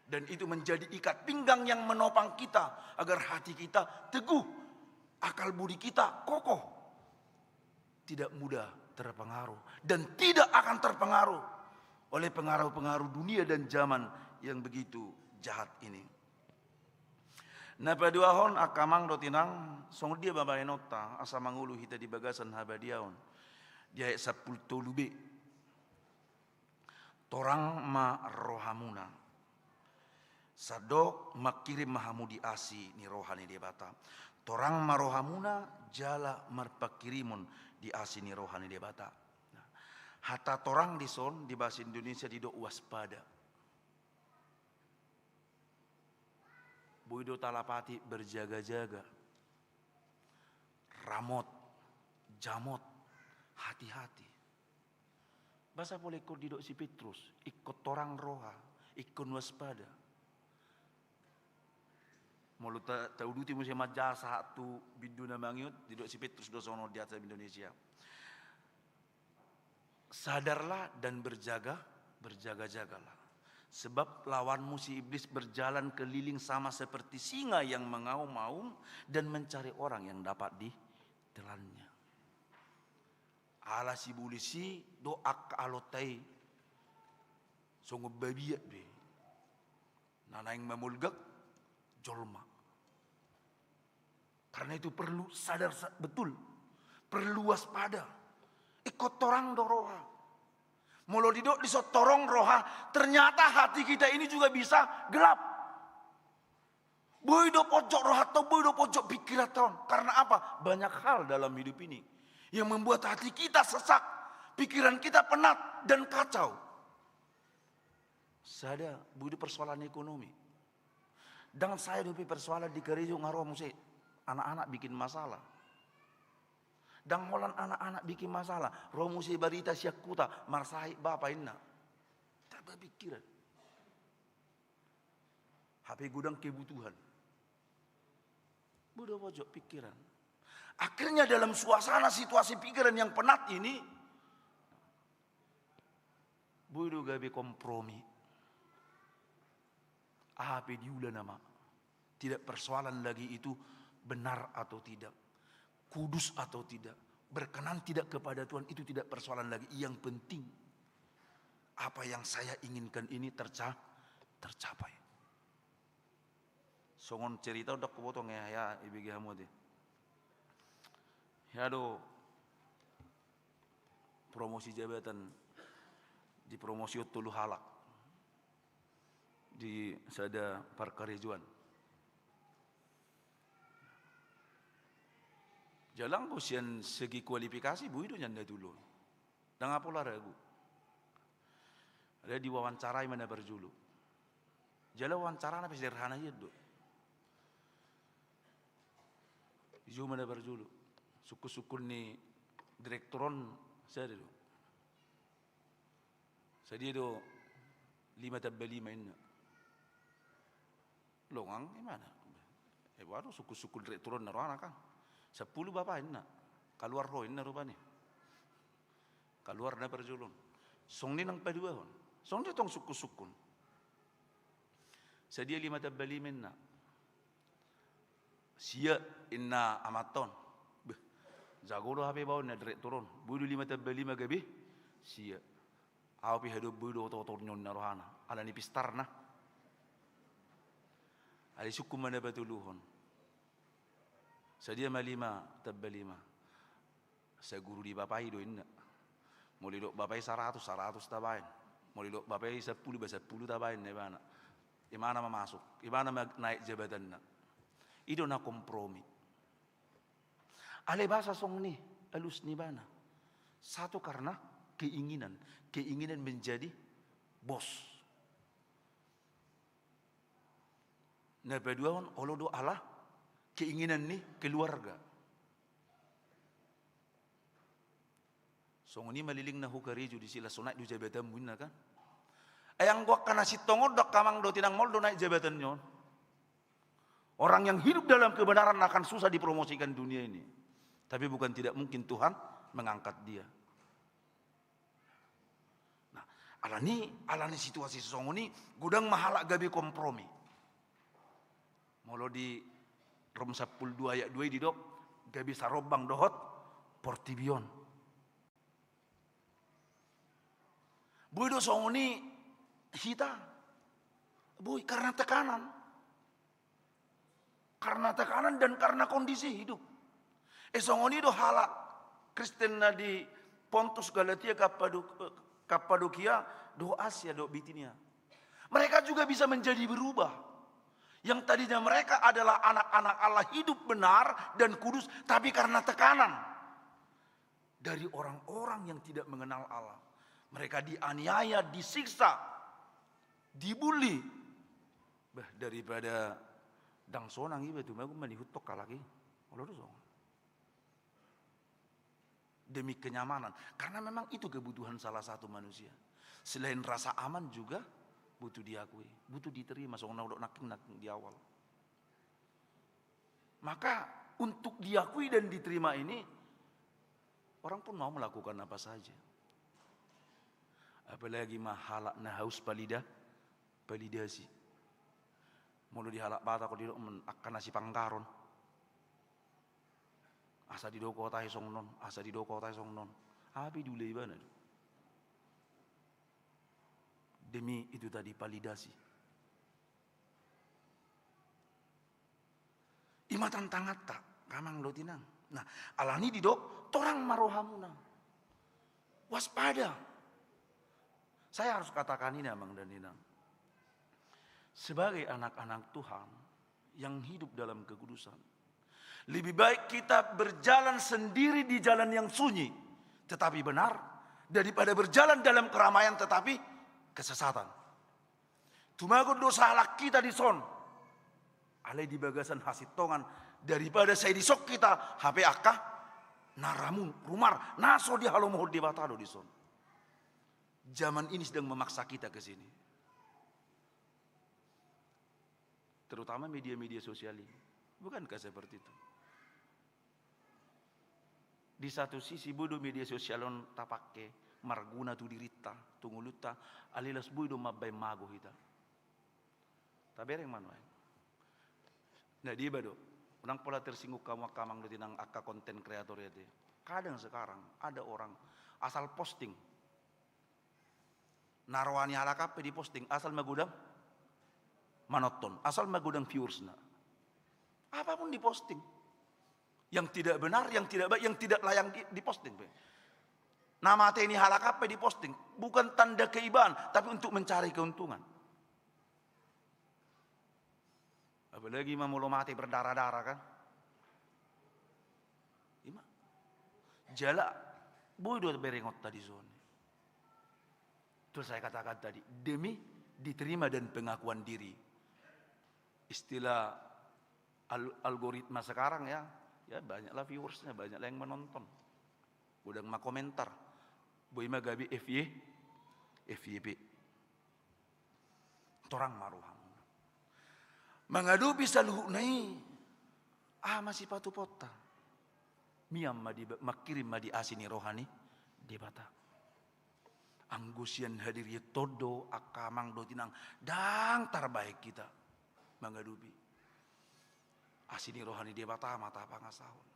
Dan itu menjadi ikat pinggang yang menopang kita agar hati kita teguh, akal budi kita kokoh, tidak mudah terpengaruh, dan tidak akan terpengaruh oleh pengaruh-pengaruh dunia dan zaman yang begitu jahat ini. Na paduahon, angka amang dohot inang, songon dia ma baenonta asa mangolu hita di bagasan habadiaon? Di ayat sampulu tolu b. Torang ma rohamuna. Sandok mangkirim ma hamu di asi ni roha ni Debata. Torang ma rohamuna jala marpangkirimon di asi ni roha ni Debata. Nah, hata torang dison di bahasa Indonesia didok waspada. Boi do talapati berjaga-jaga, ramot, jamot, hati-hati. Boasa pola ingkon didok si Petrus, ingkon torang roha, ingkon waspada. Molo ta-, tauduti muse manjaha sahat tu bindu na mangihut, didok si Petrus do songon on di hata Indonesia. Sadarlah dan berjaga, berjaga-jagalah. Sebab lawanmu si iblis berjalan keliling sama seperti singa yang mengaum-aum dan mencari orang yang dapat ditelannya. Ala sibolis i do angka alonta i songon babiat be na naeng mamolgak jolma. Karena itu perlu sadar sa-, betul, perlu waspada. Ingkon torang do roha. Molo didok dison torang roha, ternyata hati kita ini juga bisa gelap. Boi do pojok rohanta on, boi do pojok pingkiranta on. Karena apa? Banyak hal dalam hidup ini yang membuat hati kita sesak, pikiran kita penat dan kacau. Sada, boi do persoalan ekonomi. Ndang sae dope persoalan di karejo nga ro muse anak-anak bikin masalah. Ndang holan anak-anak bikin masalah, ro muse barita sian huta, marsahit bapa inna. Taba pikiran. Hape godang kebutuhan. Boi do pojok pikiran. Akhirnya dalam suasana situasi pikiran yang penat ini, boi do gabe kompromi. Aha pe diula nama. Tidak persoalan lagi itu benar atau tidak, kudus atau tidak, berkenan tidak kepada Tuhan, itu tidak persoalan lagi. Yang penting, apa yang saya inginkan ini terca-, tercapai. Songon cerita on, ndang huboto nga hea ibege hamu ate. Hea do promosi jabatan, dipromosihon tolu halak di sada parkarejoan. Jala anggo sian segi kualifikasi boi do nian na tolu on. Ndang pola ragu. Alai diwawancarai ma na parjolo. Jala wawancarana pe sederhana hian do. Dijou ma na parjolo. Sungkun-sungkun ni direktur on sada do. Sadia do lima tamba lima inna. Longang imana. Eh, waduh, sungkun-sungkun direktur on na rohana kan. Sampulu bapa inna. Kaluar ho inna rupani. Kaluar na parjolo on. Songon i nang paduahon. Songon i tong sungkun-sungkun. Sadia lima tamba lima inna. Sia, inna amanta on. Beh, jago do hape baon na direktur on. Boi do lima tambah lima gabe sia. Au pe haduan boi do oto-oto ni on na rohana. Alani pistarna. Alai sungkun ma na patoluhon. Sadia ma lima tambah lima. Saguru di bapa i do inna. Molo didok bapa i saratus, saratus tabaen. Molo didok bapa i sampulu, ba sampulu tabaen na ibana. Imana ma masuk, imana ma naek jabatanna. I do na kompromi. Alai boasa songon i alus ni ibana? Satu karena keinginan, keinginan menjadi bos. Na paduahon olo do ala keinginan ni keluarga. Songon i ma lelengna hukarejo disi laos so naek do jabatanmu inna kan. Ai anggo angka na sintong on do angka amang dohot inang, maol do naek jabatan ni on. Orang yang hidup dalam kebenaran akan susah dipromosikan dunia ini. Tapi bukan tidak mungkin Tuhan mengangkat dia. Nah, alani, alani situasi songon i, godang ma halak gabe kompromi. Molo di Rom sampulu dua ayat dua i didok, gabe sarombang dohot portibi on. Boi do songon i hita. Boi, karena tekanan. Karena tekanan dan karena kondisi hidup. Eh, songon i do halak Kristen na di Pontus, Galatia, Kappado-, Kappadokia, dohot Asia, dohot Bitinia. Mereka juga bisa menjadi berubah. Yang tadinya mereka adalah anak-anak Allah, hidup benar dan kudus, tapi karena tekanan dari orang-orang yang tidak mengenal Allah, mereka dianiaya, disiksa, dibully. Bah, daripada ndang sonang iba, tumagon ma nihuthon halak i. Olo do songon. Demi kenyamanan. Karena memang itu kebutuhan salah satu manusia. Selain rasa aman juga butuh diakui, butuh diterima, songon na hudok nangkin, nangkin di awal. Maka untuk diakui dan diterima ini, orang pun mau melakukan apa saja. Apalagi ma halak na haus palida-, palidasi. Molo di halak Batak, didok ma angka na sipanggaron. Asa didok ho tahe songon on, asa didok ho tahe songon on. Aha pe diula ibana do. Demi itu tadi, palidasi. I ma tantanganta, angka amang dohot inang. Nah, alani didok, torang ma rohamuna. Waspada. Saya harus katakan ini, amang dan inang. Sebagai anak-anak Tuhan yang hidup dalam kekudusan, lebih baik kita berjalan sendiri di jalan yang sunyi, tetapi benar, daripada berjalan dalam keramaian tetapi kesesatan. Tumagon do sahalak hita dison, alai di bagasan hasintongan, daripada sai dison hita hape angka na ramun, rumar, na so dihalomohon Debata do dison. Zaman ini sedang memaksa kita ke sini. Terutama media-media sosial ini. Bukankah seperti itu? Di satu sisi, boi do media sosial on tapake marguna tu dirinta, tu ngolunta, alai laos boi do mambaen mago hita. Tabereng ma nuaeng. Na diba do, unang pola tersinggung hamu angka amang dohot inang, angka konten kreator i ate. Kadang sekarang ada orang asal posting. Na roa ni halak an pe diposting, asal ma godang manonton, asal ma godang viewersna. Apapun diposting. Yang tidak benar, yang tidak baik, yang tidak layak di-, diposting pe. Na mate ni halak an pe diposting. Bukan tanda keibaan, tapi untuk mencari keuntungan. Apalagi ma molo mate berdarah-darah, kan? I ma. Jala, boi do berengonta dison. Itu saya katakan tadi, demi diterima dan pengakuan diri. Istilah al-, algoritma sekarang ya, ya banyaklah viewersnya, banyaklah yang menonton. Godang ma komentar. Boi ma gabe F Y, F Y P. Torang ma rohamuna. Mangadopi saluhutna i, aha ma sipatupaonta? Mian ma di, mangkirim ma di asi ni roha ni Debata. Anggo sian hadirion do angka amang dohot inang, ndang tarbahen hita mangadopi. Asi ni roha ni Debata ma tapangasahon.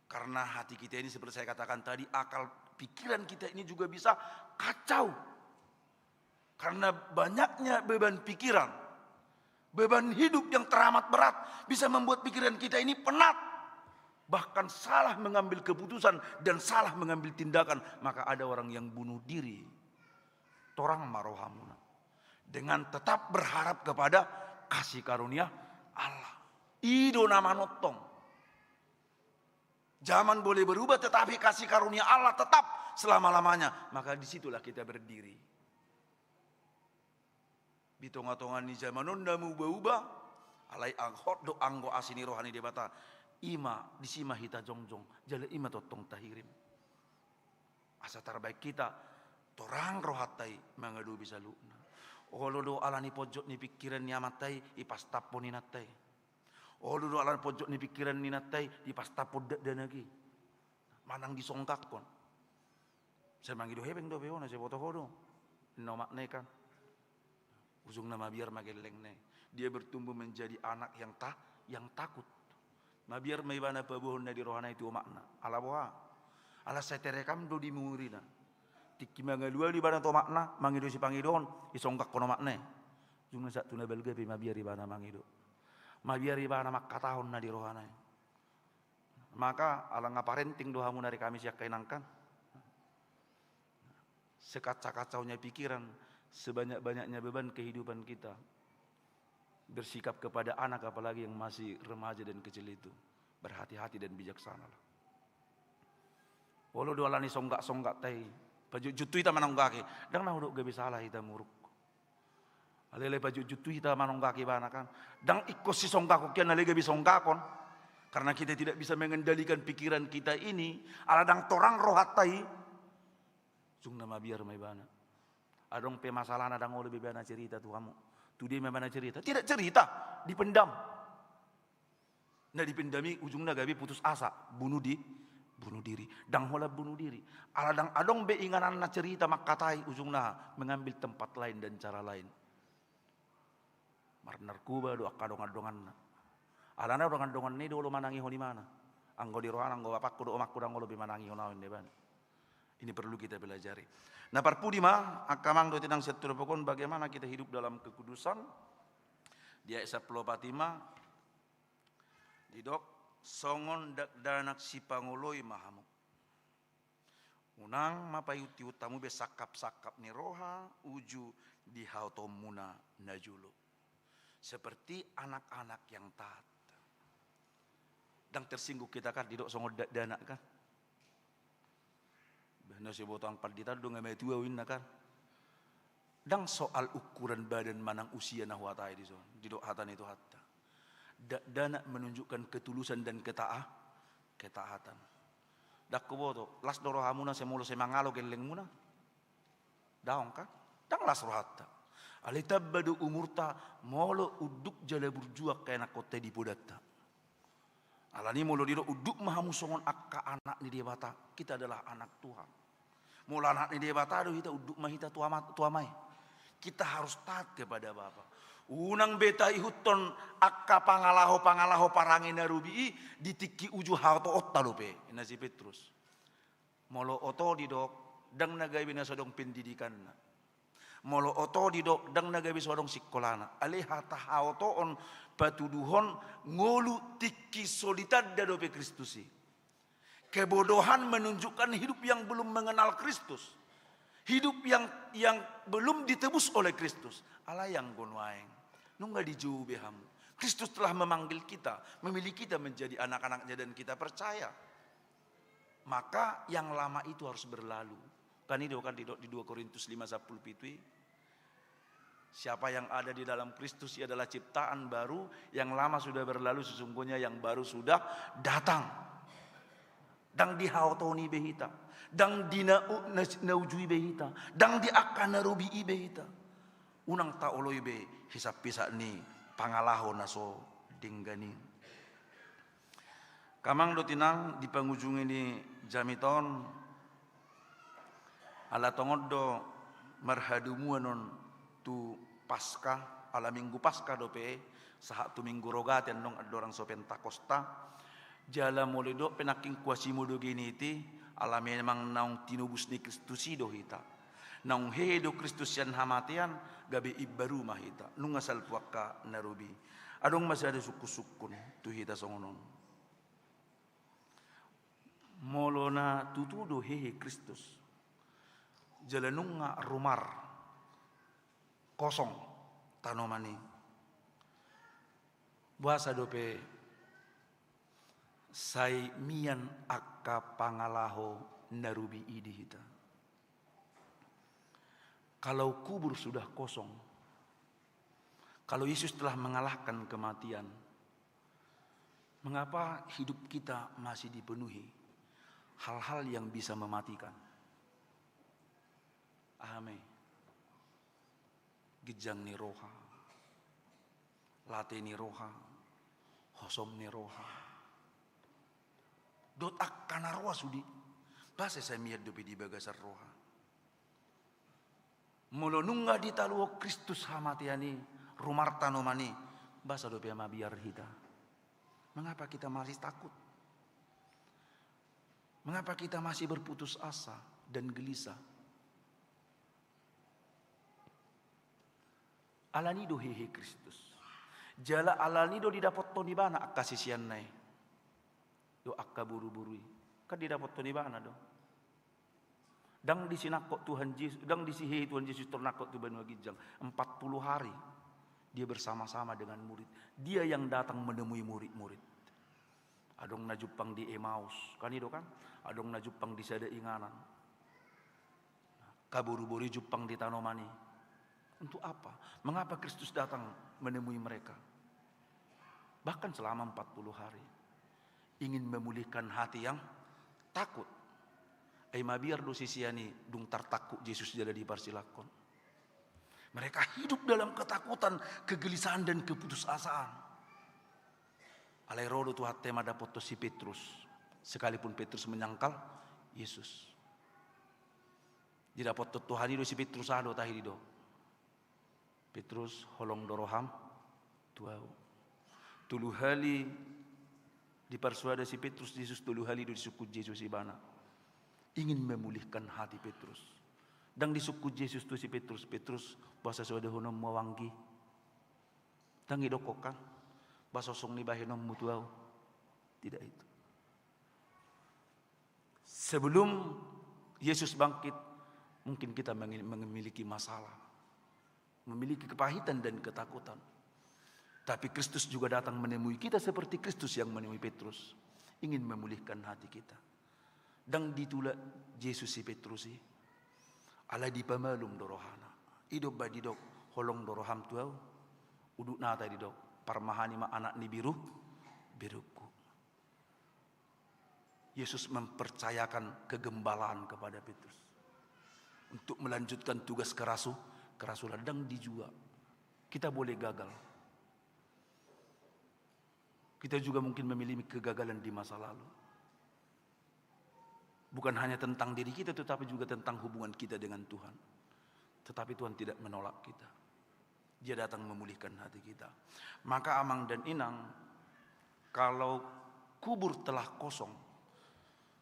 Karena hati kita ini, seperti saya katakan tadi, akal pikiran kita ini juga bisa kacau. Karena banyaknya beban pikiran, beban hidup yang teramat berat bisa membuat pikiran kita ini penat, bahkan salah mengambil keputusan dan salah mengambil tindakan. Maka ada orang yang bunuh diri. Torang ma rohamuna dengan tetap berharap kepada kasih karunia Allah. I do na manongtong. Zaman boleh berubah, tetapi kasih karunia Allah tetap selama-lamanya. Maka disitulah kita berdiri. Di tonga-tonga ni zaman on na mauba-uba, alai ang-, hot do anggo asi ni roha ni Debata. I ma, disi ma hita jongjong, jala i ma tongtong tahirim. Asa tarbaen hita torang rohanta i mangadopi saluhutna. Olo do ala ni ponjot ni pikiran ni amanta i, dipastampon inanta i. Olo do ala ni ponjot ni pikiran ni inanta i, dipastampon dakdanak i. Manang disonggakkon. Sai mangido hepeng dope ho, na sai boto ho do, ninna omakna i kan. Ujungna mabiar ma gellengna i. Dia bertumbuh menjadi anak yang ta-, yang takut. Mabiar ma ibana paboahon na di rohana i tu omakna. Ala boha? Ala sai terekam do di memorina. Tingki mangalualu ibana tu omakna, mangido sipangidoon, disonggakkon omakna i. Ujungna sahat tu na balga pe mabiar ibana mangido. Mabiar ibana mangkatahon na di rohana i. Maka ala nga parenting do hamu na di Kamis i, angka inang, kan? Sekacau-kacaunya pikiran, sebanyak-banyaknya beban kehidupan kita, bersikap kepada anak, apalagi yang masih remaja dan kecil itu, berhati-hati dan bijaksanalah. Olo do ala ni songgak-songgakta i, pajutjut tu hita manonggaki, ndang na hudok gabe sala hita muruk. Alai, alai pajutjut tu hita manonggaki ibana, kan. Ndang ingkon sisonggakkon hian na lae gabe songgakon. Karena kita tidak bisa mengendalikan pikiran kita ini, ala ndang torang rohanta i. Ujungna mabiar ma ibana. Adong pe masalahna ndang olo be ibana cerita tu hamu. Tu dia ma ibana cerita? Tidak cerita, dipendam. Na dipendam i ujungna gabe putus asa, bunuh di-, bunuh diri. Ndang holan bunuh diri. Ala ndang adong be ingananna cerita mangkatai, ujungna mengambil tempat lain dan cara lain. Marnarkoba do angka dongan-donganna. Alana dongan-donganna i do olo manangihon ibana. Anggo di rohana, anggo bapakku dohot omakku ndang olo be manangihon ahu, ninna ibana. Ini perlu kita pelajari. Na parpudi ma, angka amang dohot inang sian turpuk on, bagaimana kita hidup dalam kekudusan. Di ayat sampulu opat i ma, didok, songon dakdanak sipangoloi ma hamu. Unang ma paihut-ihut hamu be sangkap-sangkap ni roha uju di haotoonmuna najolo. Seperti anak-anak yang taat. Ndang tersinggung hita, kan, didok songon dakdanak, kan. Bah, na sai boto ahu pandita do nga matua ahu, ninna, kan. Ndang soal ukuran badan manang usia na huhatai dison, didok hata ni Tuhanta. Dakdanak menunjukkan ketulusan dan ketaa-, ketaatan. Ndang huboto, las do rohamuna sai molo sai mangalo gellengmuna? Daong, kan? Ndang las rohanta. Alai tamba do umurta molo unduk jala burju angka ianakhonta i di podanta. Alani molo didok unduk ma hamu songon angka anak ni Debata, kita adalah anak Tuhan. Molo anak ni Debata do hita, unduk ma hita tu Ama, tu Ama i. Kita harus taat kepada Bapa. Unang be taihuthon angka pangalaho-pangalaho parange na robi i di tingki uju haotoonta dope, ninna si Petrus. Molo oto didok, ndang na gabe na so adong pendidikanna. Molo oto didok, ndang na gabe so adong singkolana. Alai hata haotoon patuduhon ngolu tingki so ditanda dope Kristus i. Kebodohan menunjukkan hidup yang belum mengenal Kristus. Hidup yang, yang belum ditebus oleh Kristus. Alai anggo nuaeng, nunga dijou be hamu. Kristus telah memanggil kita, memilih kita menjadi anak-anaknya dan kita percaya. Maka yang lama itu harus berlalu. Kan i do, kan, didok di dua Korintus lima sampulu pitu i. Siapa yang ada di dalam Kristus, ia adalah ciptaan baru, yang lama sudah berlalu, sesungguhnya yang baru sudah datang. Ndang di haotoon i be hita, ndang di na, na, na uju i be hita, ndang di angka na robi i be hita. Unang taoloi be hisap-hisap ni pangalaho na so denggan i. Angka amang dohot inang, di pangujungi ni jamita on, ala tongon do marhadomuan on tu Paskah, ala Minggu Paskah dope, sahat tu Minggu Rogate annon andorang so Pentakosta. Jala molo didok pe nangkin Quasimodogeniti, ala memang naung tinobus ni Kristus i do hita. Naung hehe do Kristus sian hamatean, gabe imbaru ma hita. Nunga salpu angka na robi. Adong ma sada sungkun-sungkun tu hita songon on. Molo na tutu do hehe Kristus, jala nunga rumar, kosong tanoman i, boasa dope sai mian angka pangalaho na robi i di hita? Kalau kubur sudah kosong, kalau Yesus telah mengalahkan kematian, mengapa hidup kita masih dipenuhi hal-hal yang bisa mematikan? Aha ma i? Ginjang ni roha, late ni roha, hosom ni roha, dohot angka na roa sude. Boasa sai mian dope di bagasan roha? Molo nunga ditaluhon Kristus hamatean i, rumar tanoman i, boasa dope mabiar hita? Mengapa kita masih takut? Mengapa kita masih berputus asa dan gelisah? Alani do hehe Kristus. Jala alani do didapothon ibana angka siseanna i dohot angka boruboru i. Kan didapothon ibana do. Ndang disi nangkok Tuhan Yesus, ndang disi hehe Tuhan Yesus tor nangkok tu banua ginjang. Empat puluh hari dia bersama-sama dengan murid. Dia yang datang menemui murid-murid. Adong na jumpang di Emaus, kan i do kan? Adong na jumpang di sada inganan. Angka boruboru i jumpang di tanoman i. Untuk apa? Mengapa Kristus datang menemui mereka? Bahkan selama empat puluh hari. Ingin memulihkan hati yang takut. Ai mabiar do sisean i dung tartangkup Jesus jala diparsilangkon. Mereka hidup dalam ketakutan, kegelisahan, dan keputusasaan. Alai ro do Tuhanta i mandapothon si Petrus, sekalipun Petrus menyangkal Yesus. Didapothon Tuhan i do si Petrus, aha do tahe didok? Petrus, holong do roham tu ahu. Tolu hali diparsoada si Petrus Jesus, tolu hali do disungkun Jesus ibana. Ingin memulihkan hati Petrus. Ndang disungkun Jesus tu si Petrus, Petrus, boasa so adahononmu ahu anggi? Ndang idokkon kan, boasa so songon i bahenonmu tu ahu? Tidak itu. Sebelum Yesus bangkit, mungkin kita mengi-, memiliki masalah, memiliki kepahitan dan ketakutan. Tapi Kristus juga datang menemui kita seperti Kristus yang menemui Petrus, ingin memulihkan hati kita. Ndang ditulak Jesus si Petrus i, alai dipamalum do rohana. I do umbahen didok, holong do roham tu ahu. Udutna tahe didok, parmahan i ma anak ni beru, berungku. Yesus mempercayakan kegembalaan kepada Petrus untuk melanjutkan tugas kerasu-, kerasulan. Ndang dijua. Kita boleh gagal. Kita juga mungkin memiliki kegagalan di masa lalu. Bukan hanya tentang diri kita, tetapi juga tentang hubungan kita dengan Tuhan. Tetapi Tuhan tidak menolak kita. Dia datang memulihkan hati kita. Maka amang dan inang, kalau kubur telah kosong,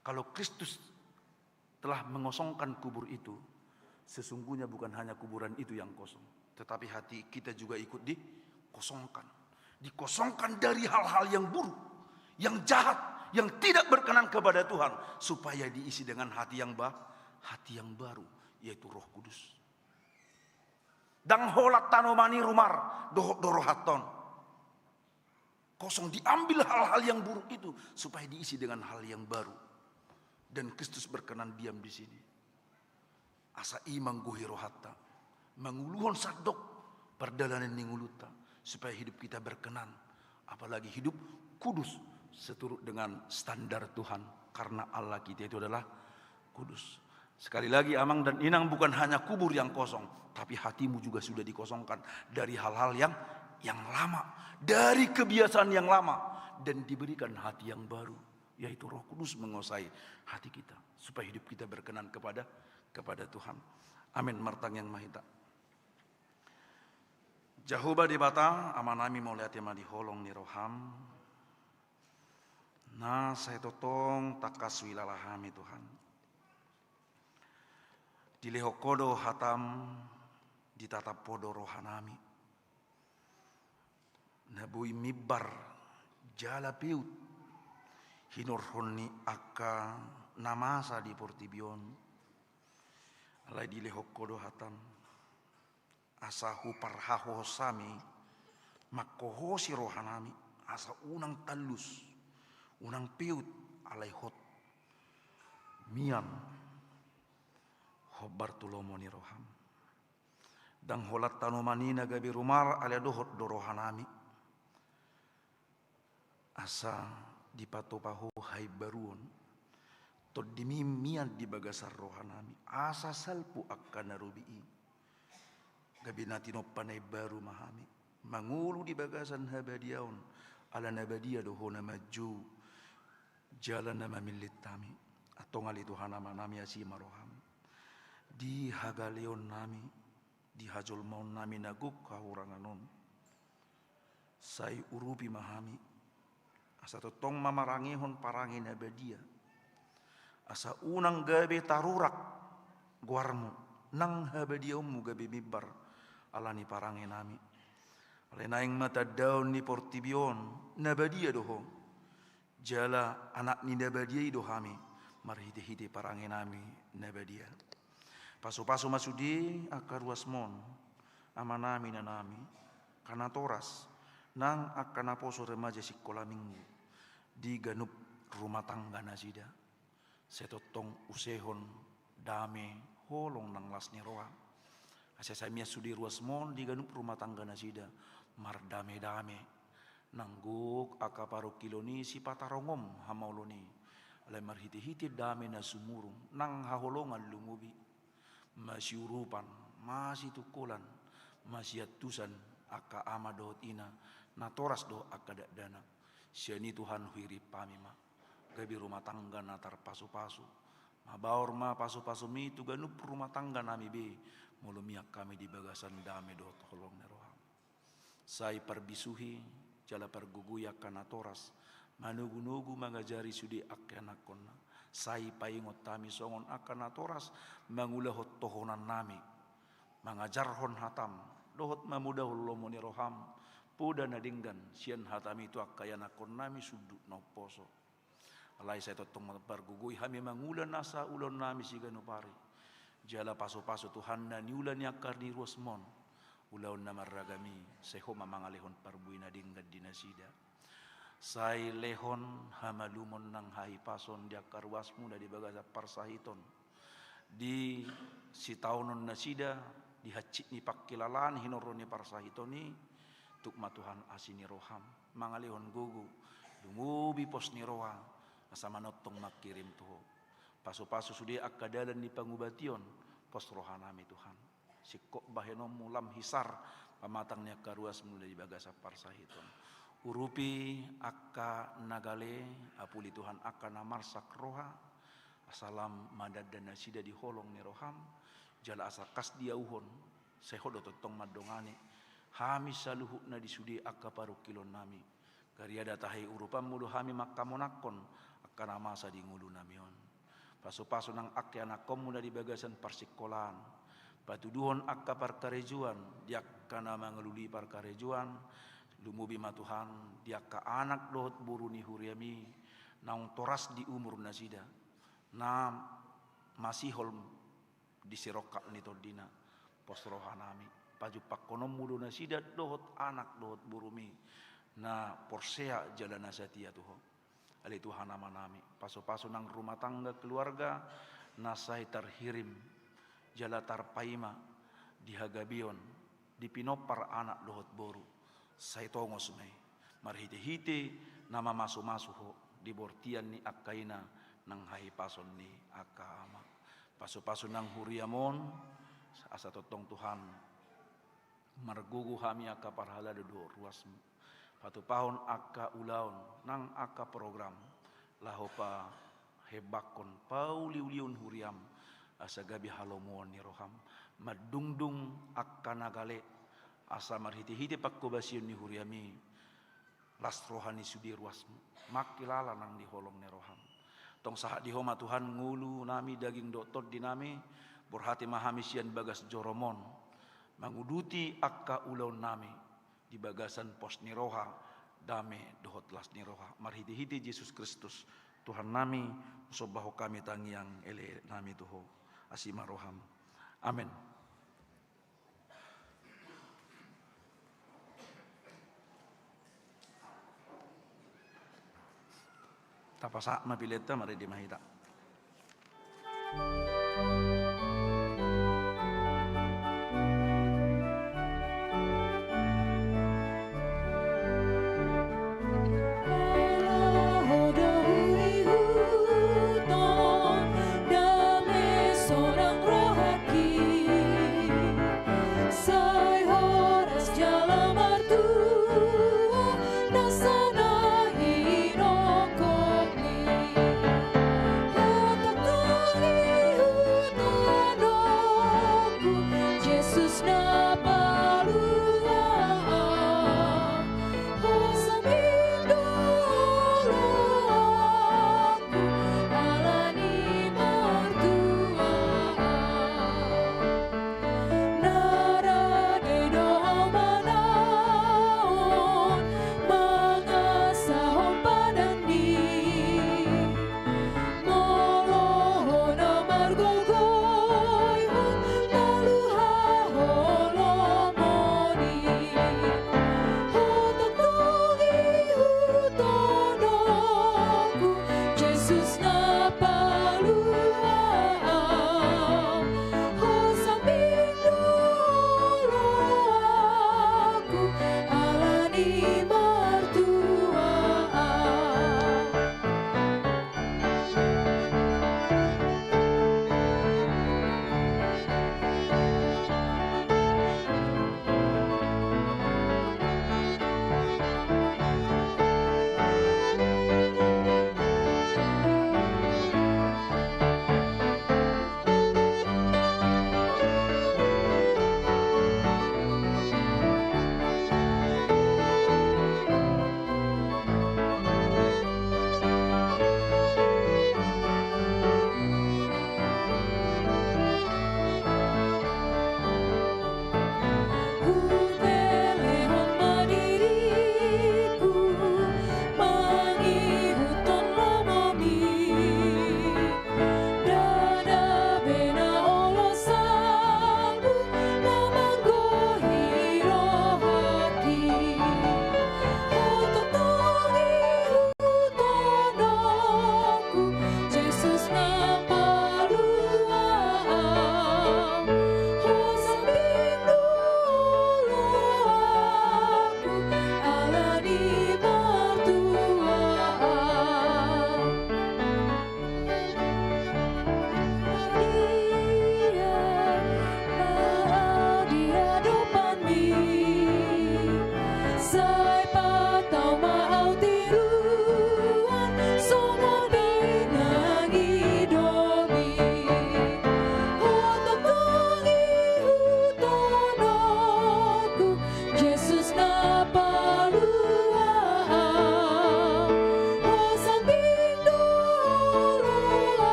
kalau Kristus telah mengosongkan kubur itu, sesungguhnya bukan hanya kuburan itu yang kosong, tetapi hati kita juga ikut dikosongkan. Dikosongkan dari hal-hal yang buruk, yang jahat, yang tidak berkenan kepada Tuhan, supaya diisi dengan hati yang ba-, hati yang baru, yaitu Roh Kudus. Ndang holan tanoman i rumar dohot do rohanta on. Kosong, diambil hal-hal yang buruk itu supaya diisi dengan hal yang baru. Dan Kristus berkenan diam di sini. Asa i manggohi rohanta, manguluhon sandok pardalanan ni ngolunta, supaya hidup kita berkenan, apalagi hidup kudus seturut dengan standar Tuhan, karena Allah kita itu adalah kudus. Sekali lagi, amang dan inang, bukan hanya kubur yang kosong, tapi hatimu juga sudah dikosongkan dari hal-hal yang, yang lama, dari kebiasaan yang lama, dan diberikan hati yang baru, yaitu Roh Kudus menguasai hati kita, supaya hidup kita berkenan kepada, kepada Tuhan. Amin. Martangiang ma hita. Jahowa Debata, Amanami, mauliate ma di holong ni roham, na sai tongtong tangkas huilala hami, Tuhan. Dilehon Ho do hatam, ditatap Ho do rohanami. Na boi mimbar jala peut, hinorhon ni angka na masa di portibi on. Alai dilehon Ho do hatam, asa huparhahohos hami, manghohosi rohanami, asa unang tallus, unang peut, alai hot mian hombar tu lomo ni roham. Ndang holan tanoman i na gabe rumar, alai dohot do rohanami. Asa dipatupa Ho haimbaruon, tondimi mian di bagasan rohanami, asa salpu angka na robi i. Gabe na tinompa na imbaru ma hami, mangolu di bagasan habadiaon, ala na badia do Ho na manjou jala na mamillit hami. Antong ale Tuhan Amanami, asi ma roham di hagaleonnami, di hajolmaonnami na gok hahurangan on. Sai urupi ma hami, asa tongtong mamarangehon parange na badia. Asa unang gabe tarurak goarmu, nang habadiaonmu gabe mimbar ala ni parangenami. Alai naeng ma tandaon ni portibi on, na badia do Ho. Jala anak ni na badia i do hami, marhitehite parangenami na badia. Pasupasu ma sude angka ruasmon, amanami, inanami, angka natoras, nang angka naposo remaja sikola minggu di ganup rumah tangga nasida. Sai tongtong usehon dame holong nang las ni roha. Asa sai mian sude ruasmon di ganup rumah tangga nasida mardame-dame. Nang gok angka parungkilon i, sipatarongom hamaolon i, alai marhitehite dame na sumurung nang haholongan lumobi, masiurupan, masitungkolan, masiantusan angka ama dohot ina, natoras dohot angka dakdanak. Sian i Tuhan huirim hami ma gabe rumah tangga na tarpasupasu. Mabaor ma pasupasumi tu ganup rumah tangganami be, molo mian hami di bagasan dame dohot holong ni roham. Sai parbisuhi jala pargogoi angka natoras, manogunogu mangajari sude angka ianakhonna. Sai paingot hami songon angka natoras mangulahon tohonannami, mangajarhon hatam dohot mamodahon lomo ni roham, poda na denggan sian hatami tu angka ianakhonnami sundut na umposo. Alai sai tongtong ma pargogoi hami mangula nasa ulaonnami siganup ari. Jala pasupasu Tuhan na niula ni angka ni ruasmon ulaon na marragam i, sai Ho ma mangalehon parbue na denggan di nasida. Sai lehon hamalumon nang hahipason di angka ruasmu na di bagasan parsahiton, di sitaonon nasida, di hansit ni pangkilalaan hinorhon ni parsahiton i. Tuk ma Tuhan asi ni roham mangalehon gogo, lumobi pos ni roha, asa manongtong mangkirim tu Ho. Pasupasu sude angka dalan ni pangubation, pos rohanami Tuhan. Singkop bahenonmu lam hisar pamatang ni angka ruasmu na di bagasan parsahiton. Urupi angka na gale, apuli Tuhan angka na marsak roha, asa lam mandanda nasida di holong ni roham, jala asa kas diauhon, sai Ho do tongtong mandongani hami saluhutna di sude angka parungkilonnami. Gariada tahe urupanmu do hami manghamonanghon angka na masa di ngolunami on. Pasupasu nang angka ianakhonmu na di bagasan parsingkolaan. Patuduhon angka parkarejoan di angka na mangalului parkarejoan, lumobi ma Tuhan di angka anak dohot boru ni huriami, naung toras di umur nasida, na masihol di sirongkap ni tondina, pos rohanami. Pajumpangkononmu do nasida dohot anak dohot borumi, na porsea jala na satia tu Ho. Ale Tuhan Amanami, pasupasu nang rumah tangga keluarga na sai tarhirim jala tarpaima di hagabeon, di pinompar anak dohot boru, sai tongos ma i marhitehite na mamasumasu Ho di bortian ni angka ina nang hahipason ni angka ama. Pasupasu nang huriam on, asa tongtong Tuhan margogo hami angka parhalado dohot ruasmu. Patupahon angka ulaon nang angka program laho pahembangkon, pauliulion huriam, asa gabe halomoan ni roham. Mandungdung angka na gale, Asa marhite-hite panghobasion ni huriami, las roha ni sude ruasmu, mangkilala nang di holong ni roham. Tong sahat di Ho ma Tuhan ngolu nami, daging dohot tondi nami, borhati ma hami sian bagas joroMon, manguduti angka ulaon nami di bagasan pos ni roha, dame dohot las ni roha. Marhite-hite Jesus Kristus, Tuhan nami, husombahon hami tangiang ele nami tu Ho. Asi ma roham. Amen. Tapasahat ma pilenta, marende ma hita. Olo, ho do huihut on, dame sonang rohangki, sai horas jala martua nasa na hinongkokmi.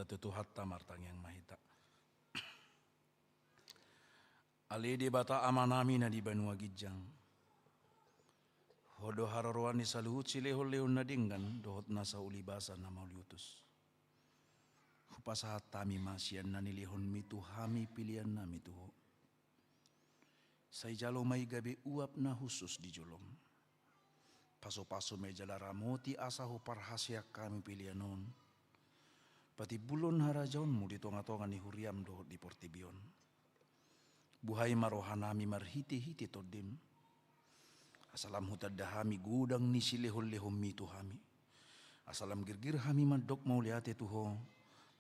Tu Tuhanta martangiang ma hita. Ale Debata Amanami na di banua ginjang, Ho do haroroan ni saluhut silehonlehon na denggan dohot nasa ulibasa na mauliutus. Hupasahat hami ma sian na nilehonMi tu hami peleannami tu Ho. Sai jalo ma i gabe uap na hushus di jolom. Pasupasu ma i jala ramoti asa huparhaseang hami pelean on. Patimbulhon harajaonMu di tongatonga ni huriaM dohot di portibi on. Buhai ma rohanami marhitehite TondiM. Asa lam hutanda hami godang ni silehonlehonMi tu hami. Asa lam girgir hami mandok mauliate tu Ho,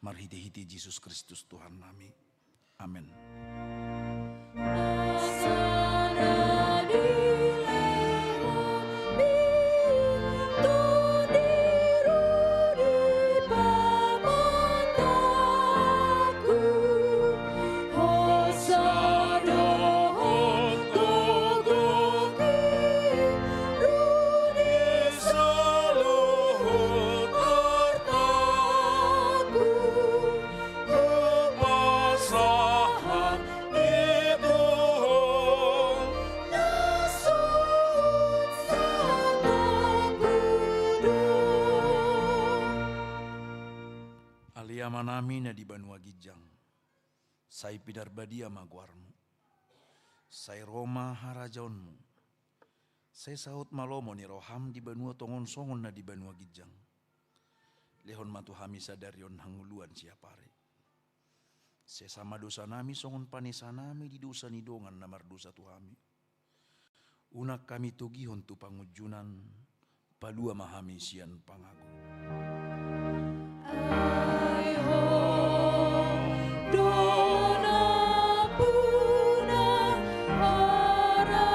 marhitehite Jesus Kristus Tuhannami. Amen. Ale Amanami na di banua ginjang, sai pinarbadia ma goarMu. Sai ro ma harajaonMu. Sai saut ma lomo ni rohaM di banua tonga on songon na di banua ginjang. Lehon ma tu hami sadari on hangoluan siapari. Sesa ma dosanami songon panesanami di dosa ni dongan na mardosa tu hami. Unang hami togihon tu pangunjunan, palua ma hami sian pangago. Ai Ho do nampuna harajaon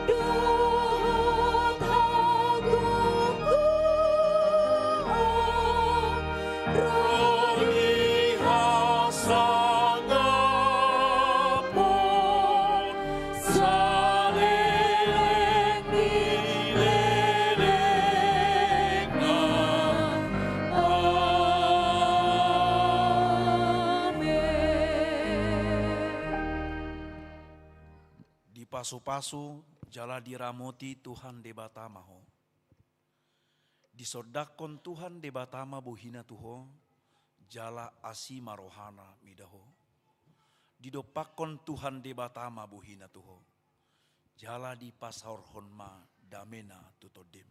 dohot hagogoon, ro di hasangapon saleleng ni lelengna. Amen. Dipasupasu jala diramoti Tuhan Debata ma ho. Disondangkon Tuhan Debata ma bohiNa tu ho, jala asi ma rohaNa mida ho. Didompakkon Tuhan Debata ma bohiNa tu ho, jala dipasaorhon ma dameNa tu tondim.